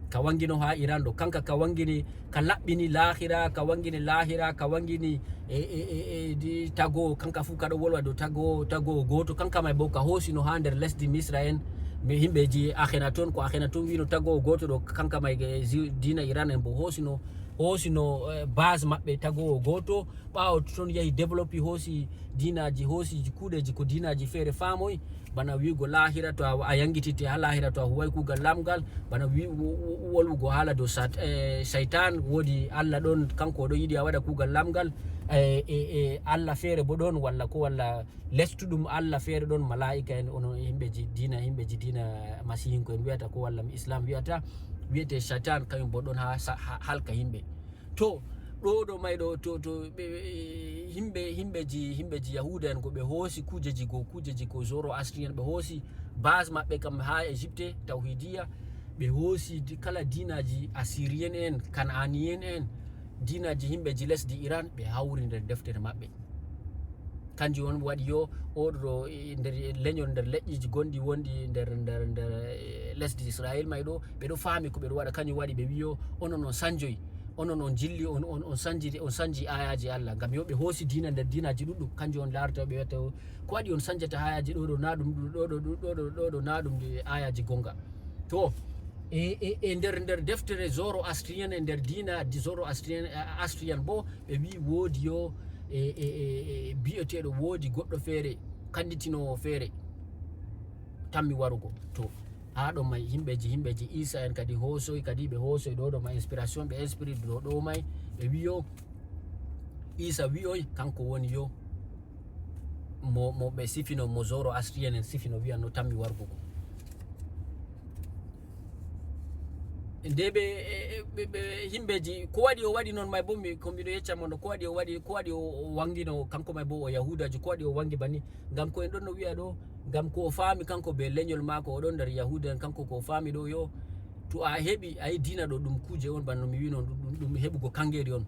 Ka wangino ha Iran ɗo, kanka ka wangini, ka laɓɓini lahira, ka wangini lahira, ka wangini e, e, e, e, di tago, kanka fu ka ɗo wolwa dow tago, tago gooto, kanka may bo ka hoosino ha nder lesdi Misra en, mi himɓeji Akhenaton, ko Akhenaton wino tago gooto ɗo, kanka may ge zi-, diina Iran en bo hoosino, hoosino, eh, base maɓɓe tagowo gooto. Ɓaawo ton yahi développé, hoosi diinaaji, hoosi kuuɗeeji ko diinaaji feere faamoy, bana wi'ugo laahira to a, a yangitite haa laahira to a huway kuugal lamgal, bana wi-, wo-, wo-, wolwugo haala dow sat-, eh, saytan, woodi Allah ɗon, kanko o ɗon yiɗi a waɗa kuugal lamgal, eh, e, e Allah feere bo ɗon, walla ko, walla lestuɗum Allah feere ɗon, malaa'ika en, ono himɓeji diina, himɓeji diina masihinko en wi'ata ko, walla mi Islam wi'ata, wi'ete saytan, kañum bo ɗon haa sa-, ha-, halka himɓe. To, ɗo, ɗo may ɗo, to, to, ɓe, ɓe, himɓe, himɓeji, himɓeji Yahuuda en go, ɓe hoosi kuujeji go, kuujeji ko Zoroastrian, ɓe hoosi base maɓɓe kam haa Égypte, tawhidiya, ɓe hoosi di-, kala diinaaji Assyrien en, Kan'anien en, diinaaji himɓeji lesdi Iran, ɓe hawri nder deftere maɓɓe. Kanjum on waɗi yo oɗo ɗo, e, nder leñol, nder leƴƴiji gonɗi wonɗi nder, nder, nder, e, lesdi Israel may ɗo, ɓe ɗo faami ko ɓe ɗo waɗa. Kanjum waɗi ɓe wiyo, onon on sanjoy, onon on jilli, on, on, on sanji, on sanji ayaji Allah. Ngam yo ɓe hoosi diina nder diinaji ɗuɗɗum. Kanjum on laarata ɓe wiyata, ko waɗi on sanjata ayaji ɗo ɗo, na ɗum ɗo ɗo, ɗo ɗo, ɗo ɗo, ɗo ɗo, na ɗum ɗi ayaji gonga. To, e, e, e nder, nder deftere Zoroastrian, e nder diina di Zoroastrian, a-, Astrian bo, ɓe wi'i woodi yo, e, e, e, e, bi'eteeɗo woodi goɗɗo feere, kanditinoowo feere, tammi warugo. To, haa ɗo may himɓeji, himɓeji Isa en kadi hoosoy, kadi ɓe hoosoy ɗo, ɗo may inspiration, ɓe inspiri ɗo, ɗo may, ɓe wi'o, Isa wi'oy, kanko woni yo mo, mo ɓe sifino, mo Zoroastrian en sifino, wi'a no tammi wargugo. Nde ɓe, e, e, ɓe, ɓe himɓeji, ko waɗi o waɗi noon may bo, mi, ko mbiɗo yecca mon, ko waɗi o waɗi, ko waɗi o, o wangino, kanko may bo o Yahuudajo, ko waɗi o wangi banni? Ngam ko en ɗon no wi'a ɗo, ngam ko o faami kanko be lenyol maako, o ɗon nder Yahuuda en, kanko ko o faami ɗo yo, to a heɓi, a yi diina ɗo, ɗum kuuje on, banno mi wi'no, ɗum, ɗum, ɗum heɓugo kangeri on.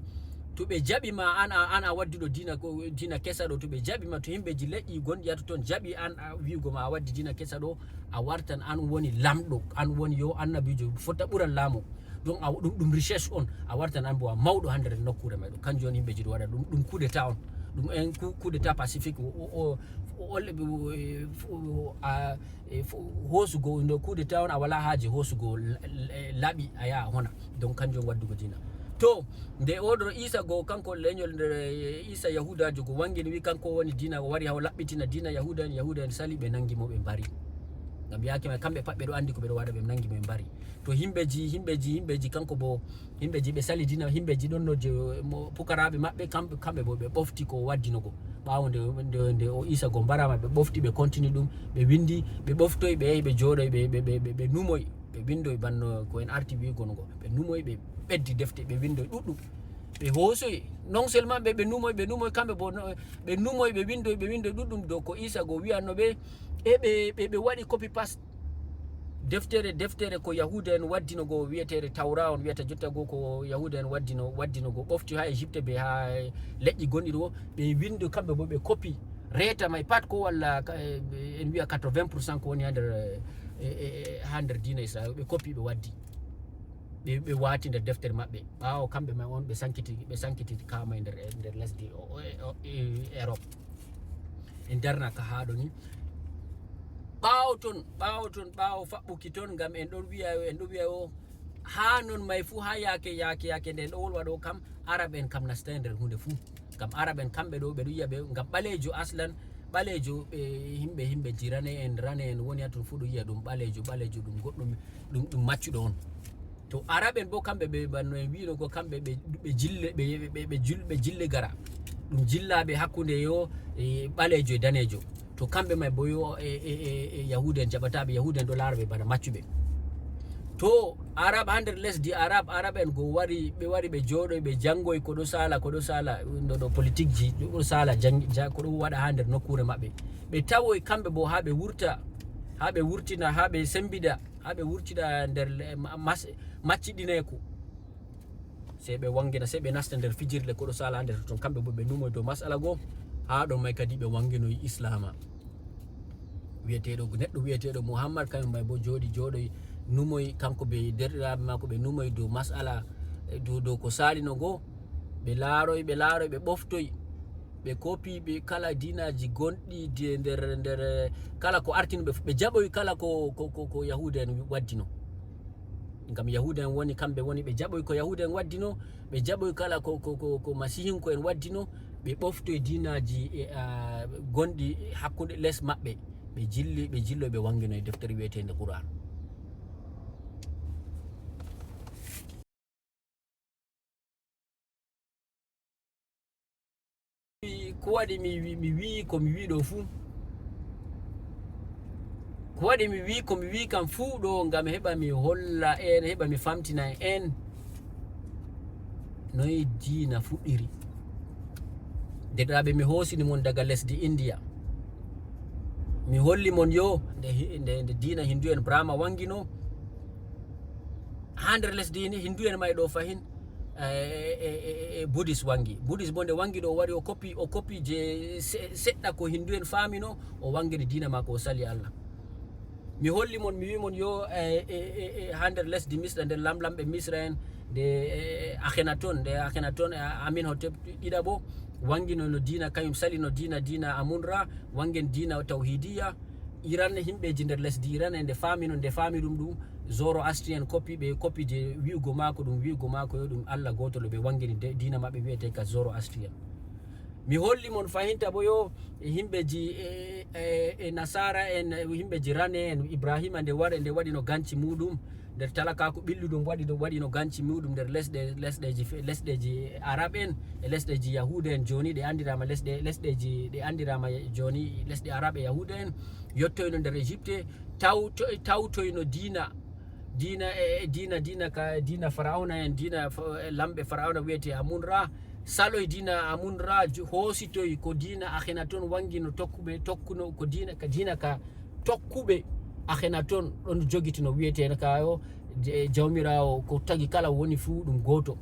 To ɓe jaɓi ma, an, a, an a wadduɗo diina, ko, diina kesa ɗo, to ɓe jaɓi ma, to himɓeji leƴƴi gonɗi haa totton jaɓi an, a wi'ugo ma a waddi diina kesa ɗo, a wartan an woni lamɗo, an woni yo annabiijo fota ɓuran laamu. Donc a, ɗum, ɗum recherche on, a wartan an bo a mawɗo haa nder nokkuure may ɗo. Kanjum on himɓeji ɗo waɗa ɗum, ɗum coup d'état on. Ɗum en coup, coup d'état pacifique, o, o, o, o, olle ɓe, o, e, fo-, a, e, fo-, hoosugo, nder coup d'état on a walaa haaje hoosugo la-, la-, laaɓi a yaha a hona. Donc kanjum on waddugo diina. To, nde oɗo Iisa go kanko lenyol nder, e, Iisa Yahuudajo go wangini wi kanko woni diina, o wari haa o laɓɓitina diina Yahuuda en, Yahuuda en sali ɓe nangi mo ɓe mbari. Ngam yaake may kamɓe pat ɓe ɗo andi ko ɓe ɗo waɗa, ɓe nangi mo ɓe mbari. To himɓeji, himɓeji, himɓeji kanko bo, himɓeji ɓe sali diina, himɓeji ɗon no je mo, pukaraaɓe maɓɓe, kamɓe, kamɓe bo ɓe ɓofti ko o waddino go. Ɓaawo nde, nde, nde o Iisa go mbaraama, ɓe ɓofti, ɓe continue ɗum, ɓe windi, ɓe ɓoftoy, ɓe yahi ɓe jooɗoy, ɓe, ɓe, ɓe, ɓe, ɓe numoy, ɓe windoy banno ko en arti wi'ugo no go. Ɓe numoy, ɓe ɓeddi defte, ɓe windoy ɗuɗɗum. Ɓe hoosoy, non seulement ɓe, ɓe numoy, ɓe numoy kamɓe bo, no, ɓe numoy, ɓe windoy, ɓe windoy ɗuɗɗum dow ko Iisa go wi'anno ɓe, e ɓe, ɓe, ɓe waɗi copy paste. Deftere, deftere ko Yahuuda en waddino go wi'eteere Tawra on wi'ata jotta go ko Yahuuda en waddino, waddino go ɓofti haa Egypte be haa leƴƴi gonɗi ɗo, ɓe windo kamɓe bo ɓe copy. Reeta may pat ko walla ka, e, en wi'a quatre-vingts pour cent ko woni haa nder, e, e, e, haa nder diina Israel, ɓe copy ɓe waddi. Ɓe, ɓe waati nder deftere maɓɓe. Ɓaawo kamɓe may on ɓe sankiti, ɓe sankiti kaa may nder, nder lesdi o, o, o, e, Europe. En darna ka haa ɗo ni. Ɓaawo ton, ɓaawo ton, ɓaawo faɓɓuki ton, ngam en ɗon wi'a yo, en ɗon wi'a yo, haa non may fuu, haa yaake, yaake, yaake nde en ɗo wolwa ɗo kam, Arab en kam nastay nder huunde fuu. Ngam Arab en kamɓe ɗo, ɓe ɗo yi'a ɓe, ngam ɓaleejo aslan, ɓaleejo, ɓe himɓe, himɓe jirane en, rane en woni haa ton fuu ɗo yi'a ɗum ɓaleejo, ɓaleejo ɗum goɗɗum, ɗum, ɗum maccuɗo on. To Arab en bo kamɓe ɓe, banno en wi'no go, kamɓe ɓe, ɓe jille, ɓe, ɓe, ɓe jul-, ɓe jille gara. Ɗum jillaaɓe hakkunde yo, e, ɓaleejo e daneejo. To kamɓe may bo yo, e, e, e, e Yahuuda en jaɓataa ɓe, Yahuuda en ɗo laara ɓe bana maccuɓe. To Arab haa nder lesdi Arab, Arab en go wari, ɓe wari ɓe jooɗoy, ɓe janngoy ko ɗo saala, ko ɗo saala, ɗo, ɗo politique ji, ɗo, ɗo saala jang-, ja-, ko ɗo waɗa haa nder nokkuure maɓɓe. Ɓe tawoy kamɓe bo haa ɓe wurta, haa ɓe wurtina, haa ɓe sembida, haa ɓe wurtida nder le-, ma-, mas-, macciɗineeku. Sey ɓe wangina, sey ɓe nasta nder fijirle ko ɗo saala nder ton. Kamɓe bo ɓe numoy dow masala go, haa ɗon may kadi ɓe wanginoy Islaama. Wi'eteeɗo, neɗɗo wi'eteeɗo Muhammad, kamɓe may bo jooɗi, jooɗoy, numoy, kanko be derɗiraaɓe maako, ɓe numoy dow masala, e dow, dow ko saalino go. Ɓe laaroy, ɓe laaroy, ɓe ɓoftoy. Ɓe kopi ɓe kala diinaaji gonɗi de-, nder, nder, kala ko artino ɓe, ɓe jaɓoy kala ko, ko, ko, ko Yahuuda en waddino. Ngam Yahuuda en woni, kamɓe woni, ɓe jaɓoy ko Yahuuda en waddino, ɓe jaɓoy kala ko, ko, ko, ko Masiihinko en waddino, ɓe ɓoftoy diinaaji, e, a, gonɗi hakkunde les maɓɓe. Ɓe jilli, ɓe jilloy, ɓe wanginoy deftere wi'eteende Qur'aan. Ko waɗi mi wi-, mi wi'i ko mi wi'i ɗo fuu? Ko waɗi mi wi'i ko mi wi'i kam fuu ɗo, ngam heɓa mi holla en, heɓa mi famtina en noy diina fuɗɗiri. Nderɗiraaɓe, mi hoosini mon daga lesdi India. Mi holli mon yo nde hi-, nde, nde diina Hindu en Brahma wangino, haa nder lesdi ni, Hindu en may ɗo fahin, e, e, e, e, e Buddhist wangi. Buddhist bo nde wangi ɗo, o wari o kopi, o kopi je se-, seɗɗa ko Hindu en faamino, o wangini diina maako, o sali Allah. Mi holli mon, mi wi'i mon yo, e, e, e, e, haa nder lesdi Misra, nder lamlamɓe Misra en, nde, e, Akhenaton, nde Akhenaton, e, Amenhotep ɗiɗaɓo, wangino no diina, kañum salino diina, diina Amun Ra, wangen diina tawhidiya. Iran, himɓeji nder lesdi Iran en nde faamino, nde faami ɗum ɗum Zoroastrian copy, ɓe copy je wi'ugo maako, ɗum wi'ugo maako yo ɗum Allah gootolo, ɓe wangini de-, diina maɓɓe wi'ete ka Zoroastrian. Mi holli mon fahinta bo yo e himɓeji, e, e, e Nasara en, e himɓeji Rane en, Ibrahima nde ware, nde waɗino ganci muɗum, nder talakaaku ɓilluɗum waɗi ɗo, waɗino ganci muɗum nder lesɗe, lesɗeji fe-, lesɗeji Arab en, e lesɗeji Yahuuda en jooni, ɗe andirama lesɗe, lesɗeji ɗe andirama jooni lesɗe Arab e Yahuuda en, yottoyno nder Egypte, tawto-, tawtoyno diina, Diina e e diina diina ka diina Farauna en diina f- e lamɓe Farauna wiyete Amun Ra. Saloy diina Amun Ra ju- hoositoy ko diina Akhenaton wangi no tokkuɓe tokkuno ko diina ka diina ka tokkuɓe Akhenaton ɗon jogiti no wiyete kayo. Je- Jawmiraawo ko tagi kala woni fuu ɗum gooto.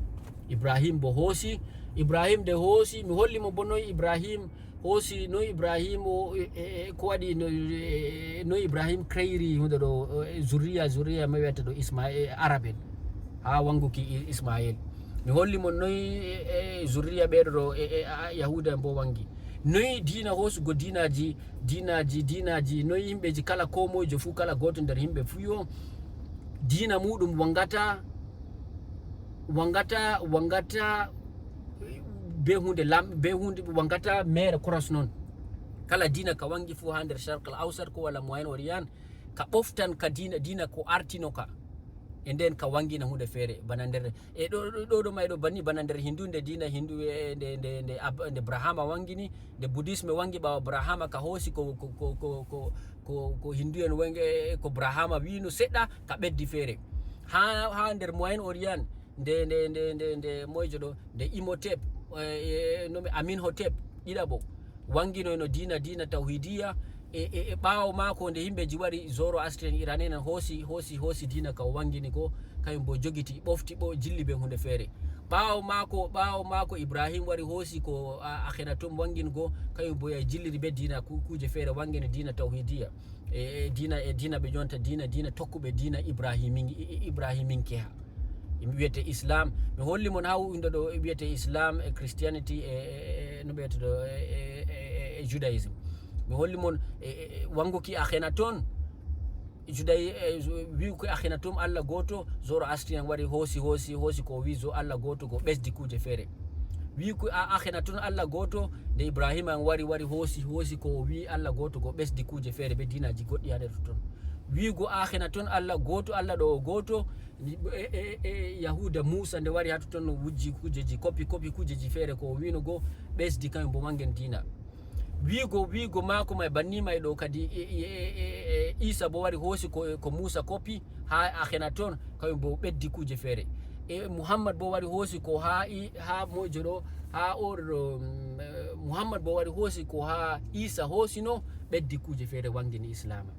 Ibrahim bo hoosi. Ibrahim de hoosi mi holli mo bo noy Ibrahim hoosi noy Ibrahim o e- e- e- ko waɗi no- e- e- noy Ibrahim kreyri hunde ɗo e- zurriya zurriya ma wiyata ɗo Ismail Arab en ha wanguki I- Ismail. Mi holli mo noy e- e- zurriya ɓeɗo ɗo e- e- a- Yahuda en bo wangi. Noy diina hoosugo diinaji diinaji diinaji noy yimɓeji kala ko moyjo fuu kala gooto nder yimɓe fuu yo diina muɗum wangata wangata wangata be hunde lam be hunde wangata mere cross noon. Kala diina ka wangi fuu ha nder Sharq al Awsat ko walla Moyen Orient ka ɓoftan ka diina diina ko artino ka e nden ka wangina hunde feere bana nder e ɗo ɗo- ɗo ɗo may ɗo banni bana nder hindu nde diina hindu e nde nde nde, Ab- nde Brahama wangini nde bouddhisme wangi ɓawo Brahama ka hoosi ko ko ko ko ko ko, ko hindu en wangi e ko Brahama wino seɗɗa ka ɓeddi feere ha ha nder Moyen Orient nde nde nde nde nde moyjo ɗo nde Imhotep e, e, no mi- Amin Hotep ɗiɗaɓo wanginoyno diina diina tawhidiya e, e, e ɓaawo maako nde yimɓeji wari Zoroastrian Iranien en hoosi hoosi hoosi diina ka o wangini ko kañum bo jogiti ɓofti ɓo jilli be hunde feere ɓaawo maako ɓaawo maako Ibrahim wari hoosi ko a- Akhenaton wangini go kañum bo yahi jilliri be diina ku- kuuje feere wangini diina tawhidiya e e diina e diina ɓe ƴonta diina diina tokkuɓe diina Ibrahimi I- I- Ibrahiminkeha. Ɗum wiyete Islam. Mi holli mon ha hunde ɗo wiyete Islam e Christianity e e- e- no ɓeyata ɗo e e- e- e Judaism. Mi holli mon e- e- e wanguki Akhenaton Juday e wiwki Akhenaton Allah goto Zoroastrian wari hoosi hoosi hoosi ko o wi zo Allah goto go ɓesdi kuuje feere. Wiwki a Akhenaton Allah goto nde Ibrahima en wari wari hoosi hoosi ko o wi Allah goto go ɓesdi kuuje feere be diinaji goɗɗi ha nder totton. Wiwgo Akhenaton Allah goto Allah ɗo o goto e, e, e Yahuda Musa nde wari ha totton no wujji kujeji kopi kopi kujeji feere ko o wino go ɓesdi kañum bo mangen diina. Wiigo wiigo maako may banni may ɗo kadi e, e, e, e, isa bo wari hoosi ko, ko muusa kopi ha akhenaton kañum bo ɓeddi kuuje feere. E muhammad bo wari hoosi ko ha i- ha mojo ɗo ha oɗo ɗo mm, eh, muhammad bo wari hoosi ko ha isa hoosino ɓeddi kuuje feere wangini islama.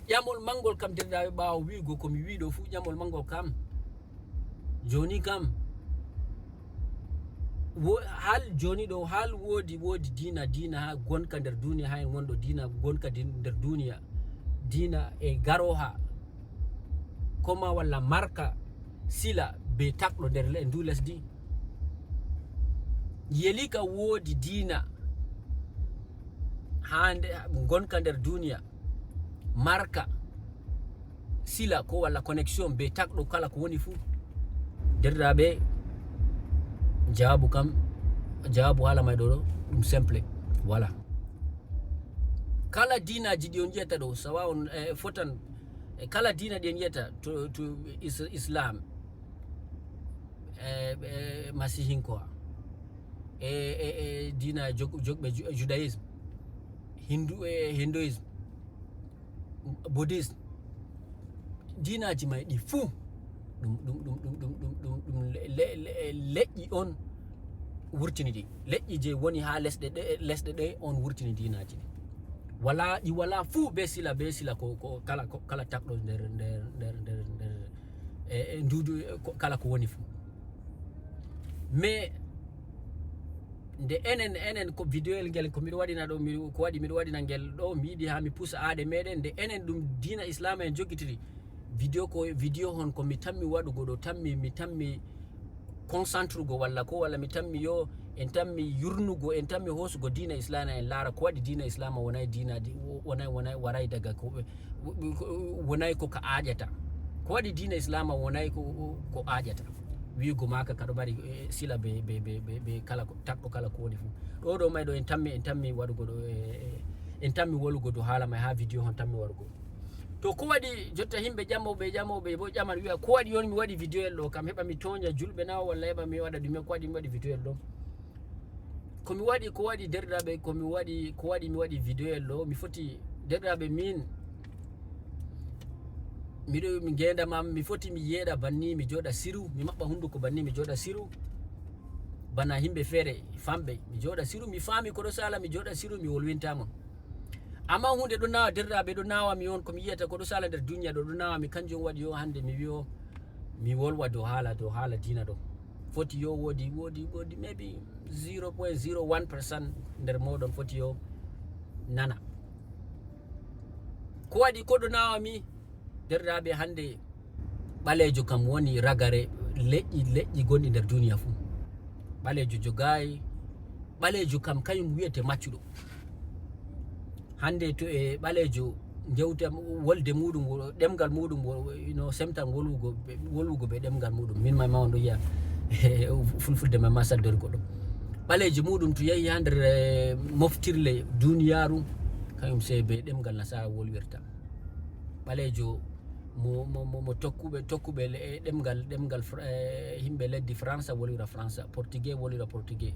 Ƴamol manngol kam derɗaaɓe ɓaawo wiigo ko mi wii ɗo fuu ƴamol manngol kam. Jooni kam wo- hal jooni ɗo hal woodi woodi diina diina ha gonka nder duniya ha en wonɗo diina gonka din- nder duniya diina e garoha koma walla marka sila be takɗo nder le- ndu lesdi. Yelika woodi diina ha nde- gonka nder duniya marka sila ko walla connexion be takɗo kala ko woni fuu. Derɗiraɓe, jawabu kam jawabu haala may ɗo ɗo ɗum simple. Wala kala diinaji ɗi on jiyata ɗo sawa on e fotan e kala diina ɗi on jiyata to, to is- islam e, e masihinkoa e, e, e diina jog- jogɓe ju- judaïsme hindu e hinduisme bouddhisme diinaji may ɗi fuu ɗum ɗum ɗum ɗum ɗum ɗum ɗum ɗum le- le- le- leƴƴi on wurtini ɗi leƴƴi je woni ha lesɗe ɗe lesɗe ɗe on wurtini diinaji ɗi wala ɗi wala fuu be sila be sila ko ko kala ko kala takɗo nder nder nder nder nder e e ndudu e ko- kala ko woni fuu mais nde enen enen ko vidéoyel ngel ko miɗo waɗina ɗo mi ko waɗi miɗo waɗina ngel ɗo mi yiɗi ha mi pusa aade meɗen nde enen ɗum diina islama en jogitiri vidéo ko vidéo hon ko mi tammi waɗugo ɗo tammi mi tammi concentre go walla ko walla mi tammi yo en tammi yurnugo en tammi hoosugo diina islama en laara ko waɗi diina islama wonay diina wonay wonay waray daga ko wonay ko ka aƴata ko waɗi diina islama wonay ko ko aƴata wiigo maka kaɗo mari eh, sila be, be, be, be, be kala ko- takɗo kala ko woni fof ɗo ɗo may ɗo en tammi en tammi waɗugo ɗo eh, eh, en tammi wolugo dow haala may ha vidéo hon tammi waɗugo to ko waɗi jotta yimɓe ƴamoɓe ƴamoɓe bo ƴaman wiya ko waɗi on mi waɗi vidéo el ɗo kam heɓa mi toña julɓe na walla heɓa mi waɗa ɗume ko waɗi mi waɗi vidéo el ɗo komi waɗi ko waɗi derɗiraɓe komi waɗi ko waɗi mi waɗi vidéo el ɗo mi foti derɗiraɓe min miɗo mi ngendam am mi foti mi yeeɗa banni mi jooɗa siru mi maɓɓa hunduko banni mi jooɗa siru bana himɓe feere famɓe mi jooɗa siru mi faami koɗo sala mi jooɗa siru mi wolwinta mon amma hunde ɗo nawa derɗaɓe ɗo nawa mi on komi yiyata koɗo sala nder duniya ɗo ɗo nawa mi kanjum waɗi yo hande mi wiyo mi wolwa dow haala dow haala dina ɗo foti yo wodi wodi wodi maybe zero point zero one percent nder moɗon foti yo nana ko waɗi koɗo nawa mi derɗaɓe hande ɓaleejo kam woni ragare leƴƴi leƴƴi gonɗi nder duniya fuu ɓaleejo jogayi ɓaleejo kam kañum wiyete maccuɗo hande to e ɓaleejo jewte wolde muɗum ɗemgal muɗum no semtan wolwugo wolwugo be ɗemgal muɗum min ma ma on ɗo yiya fulfulde ma ma saddori goɗɗo ɓaleejo muɗum to yahi ha nder moftirle duniyaru kañum sey be ɗemgal nasara wolwirta ɓaleejo mo, mo, mo, mo tokkuɓe tokkuɓe e ɗemgal ɗemgal yimɓe leddi fransa wolwira fransa portugais wolwira portugais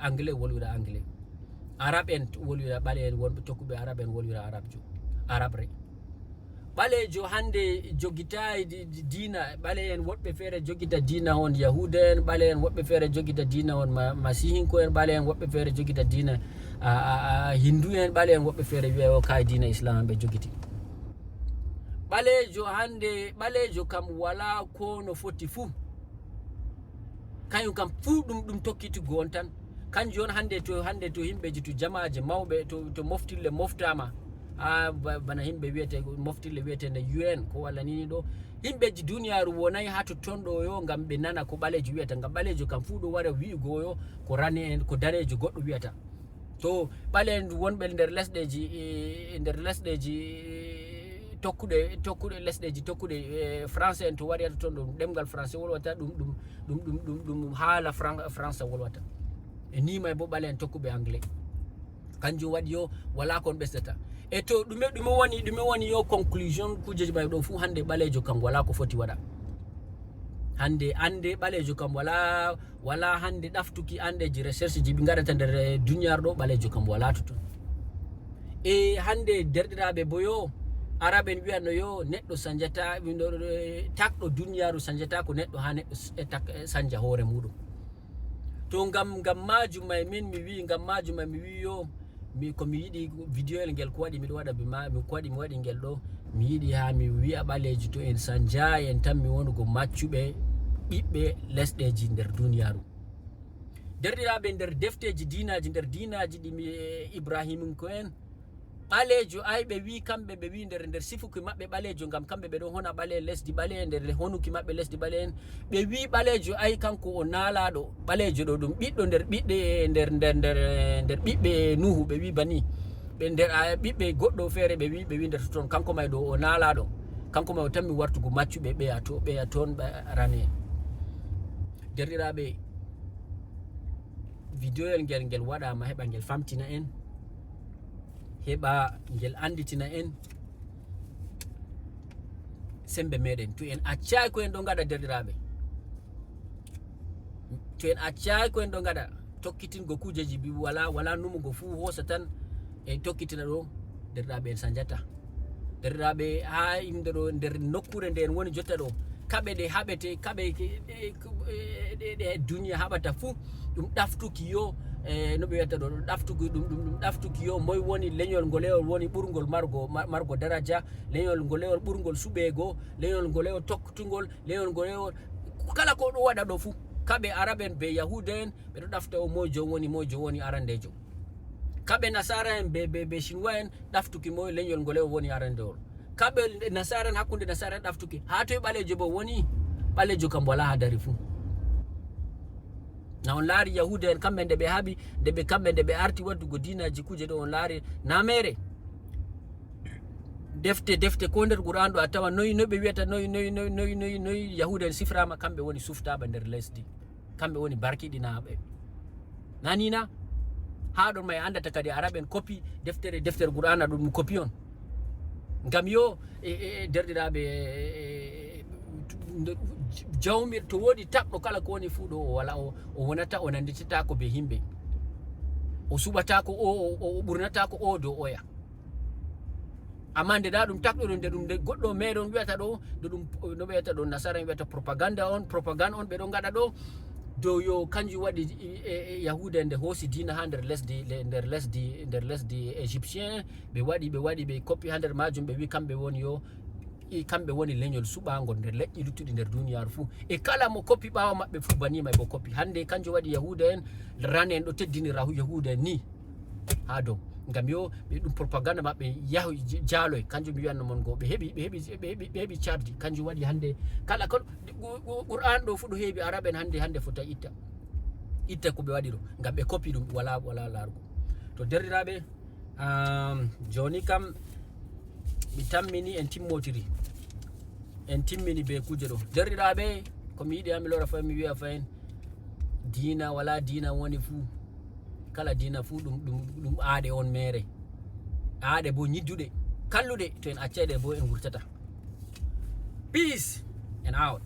anglais wolwira anglais arab en wolwira ɓale en wonɓe tokkuɓe arab en wolwira arabjo arabre ɓaleejo hannde jogitaay diina ɓale en woɗɓe feere jogita diina on yahuda en ɓale en woɗɓe feere jogita diina on masihinko en ɓale en woɗɓe feere jogita diina hindu en ɓale en woɓɓe feere wiya o kaye diina islam ɓe jogiti ɓaleejo hannde ɓaleejo kam wala ko no foti fuu kañum kam fuu ɗum ɗum tokkitigo on tan kanjum on hannde to hannde to yimɓeji to jamaaje mawɓe to, to moftille moftama ha bana yimɓe wiyete moftille wiyetende un ko walla nini ɗo yimɓeji duniyaaru wonayi ha totton ɗo yo ngam ɓe nana ko ɓaleejo wiyata ngam ɓaleejo kam fuu ɗo wara wi'ugo yo ko rane en ko daneejo goɗɗo wiyata to ɓale wonɓe nder lesɗeji nder lesɗeji tokkuɗe tokkuɗe lesɗeji tokkuɗe e français en to wariyata toon ɗum ɗemngal français wolwata ɗum ɗum ɗum ɗum ɗum ɗum haala français wolwata e ni may bo ɓale en tokkuɓe anglais kanjum waɗi yo wala kon ɓesdata e to ɗume ɗume woni ɗume woni yo conclusion kujeji may ɗo fuu hannde ɓaleejo kam wala ko foti waɗa hannde annde ɓaleejo kam wala wala hannde ɗaftuki anɗeji recherche ji ɓe ngaɗata nder duniyaaru ɗo ɓaleejo kam wala to ton e hannde derɗiraaɓe boyo arab en wiyanno yo neɗɗo sanjata takɗo duniyaaru sanjata ko neɗɗo ha neɗɗo sanja hoore muɗum to ngam ngam majum may min mi wi ngam majum may mi wi yo mi ko mi yiɗi vidéo el ngel ko waɗi miɗo waɗa bima mi ko waɗi mi waɗi ngel ɗo mi yiɗi ha mi wi'a ɓaleeji to en sanja en tan mi wonugo maccuɓe ɓiɓɓe lesɗeji nder duniyaaru derɗiraaɓe nder defteji diinaji nder diinaji ɗi mi ibrahiminko en ɓaleejo ay ɓe wi kamɓe ɓe wi nder nder sifuki maɓɓe ɓaleejo ngam kamɓe ɓe ɗon hona ɓale lesdi ɓale nder honuki maɓɓe lesdi ɓale en ɓe wi ɓaleejo ay kanko o naalaɗo ɓaleejo ɗo ɗum ɓiɗɗo nder ɓiɗɗe nder nder nder nder ɓiɓɓe nuhu ɓe wi bani ɓe nder ɓiɓɓe goɗɗo feere ɓe wi ɓe wi nder toon kanko may ɗo o naalaɗo kanko may o tammi wartugo maccuɓe ɓeya to ɓeya toon rane derɗiraaɓe vidéoyel ngel ngel waɗama heɓa ngel famtina en heɓa ngel anditina en sembe meɗen to en accay ko en ɗo gaɗa derɗiraɓe to en accay ko en ɗo gaɗa tokkitingo kujeji bi wala wala numugo fuu hosa tan e tokkitina ɗo derɗiraɓe en sanjata derɗiraɓe ha inde ɗo nder nokkure nde en woni jotta ɗo kaɓe ɗe haɓete kaɓe ɗe duniya haɓata fuu ɗum ɗaftuki yo e no ɓe wiyata ɗo ɗaftuki ɗum ɗum ɗum ɗaftuki yo moy woni leñol ngolewol woni ɓurngol margo margo daraja leñol ngolewol ɓurngol suɓeego leñol ngolewol tokkutungol leñol ngolewol kala ko ɗo waɗa ɗo fuu kaɓe arab en be yahuda en ɓe ɗo ɗafta o moy jom woni moy jom woni arandejo kaɓe nasara en be be be chinois en ɗaftuki moy leñol ngolewol woni arandewol kaɓe nasara en hakkunde nasara en ɗaftuki ha toye ɓaleejo bo woni ɓaleejo kam wala ha dari fuu na on laari yahuda en kamɓe nde ɓe haaɓi nde ɓe kamɓe nde ɓe arti waddugo diinaji kuje ɗo on laari na mere defte defte ko nder qur'an ɗo a tawa noyi noyi ɓe wiyata noyi noyi noyi noyi noyi noyi yahuda en siframa kamɓe woni suftaɓe nder lesdi kamɓe woni barkiɗinaaɓe nanina haa ɗon may anndata kadi arab en kopi deftere deftere qur'ana ɗum kopi on ngam yo e, e, e derɗiraaɓe e, e, e, jawmir to woodi taɓɗo kala ko woni fuu ɗo o wala o o wonata o nannditataako be yimɓe o suɓataako o o ɓurnataako o dow oya Amma nde na ɗum takɗoɗon, nde ɗum nde goɗɗo meeɗon wi'ata ɗo, nde ɗum no ɓe wi'ata ɗo, nasara en wi'ata propaganda on, propagande on ɓe ɗon ngaɗa ɗo, dow yo kanjum waɗi e- e- e yahuuda en nde hoosi diina ha nder lesdi le- nder lesdi nder lesdi égyptien. Ɓe waɗi ɓe waɗi ɓe koppi ha nder majum, ɓe wi kamɓe woni yo i- kamɓe woni leñol suɓaangol nder leƴƴi luttuɗi nder duniyaaru fuu. E kala mo koppi ɓaawo maɓɓe fuu, banima e bo koppi. Hannde kanjum waɗi yahuuda en, ran en ɗo teddini rahu yahuuda en ni ha dow. Ngam yo ɓe ɗum propaganda maɓɓe yahu j- jaaloy. Kanjum mi wiyanno mon go, ɓe heɓi ɓe heɓi ɓe heɓi ɓe heɓi cardi. Kanjum waɗi hannde kala kol qur'an ɗo fuu ɗo heewi arab en hannde hannde fota itta itta ko ɓe waɗi ɗo, ngam ɓe koppi ɗum wala wala laarugo. To derɗiraaɓe, um, jooni kam mi tammini en timmotiri, en timmini be kuje ɗo. Derɗiraaɓe, ko mi yiɗi ha mi lora fahin, mi wi'a fahin, diina wala diina woni fuu. Kala diina fuu ɗum ɗum ɗum aaɗe on mere, aaɗe bo nyidduɗe, kalluɗe. To en accay ɗe bo en wurtata. Peace and out.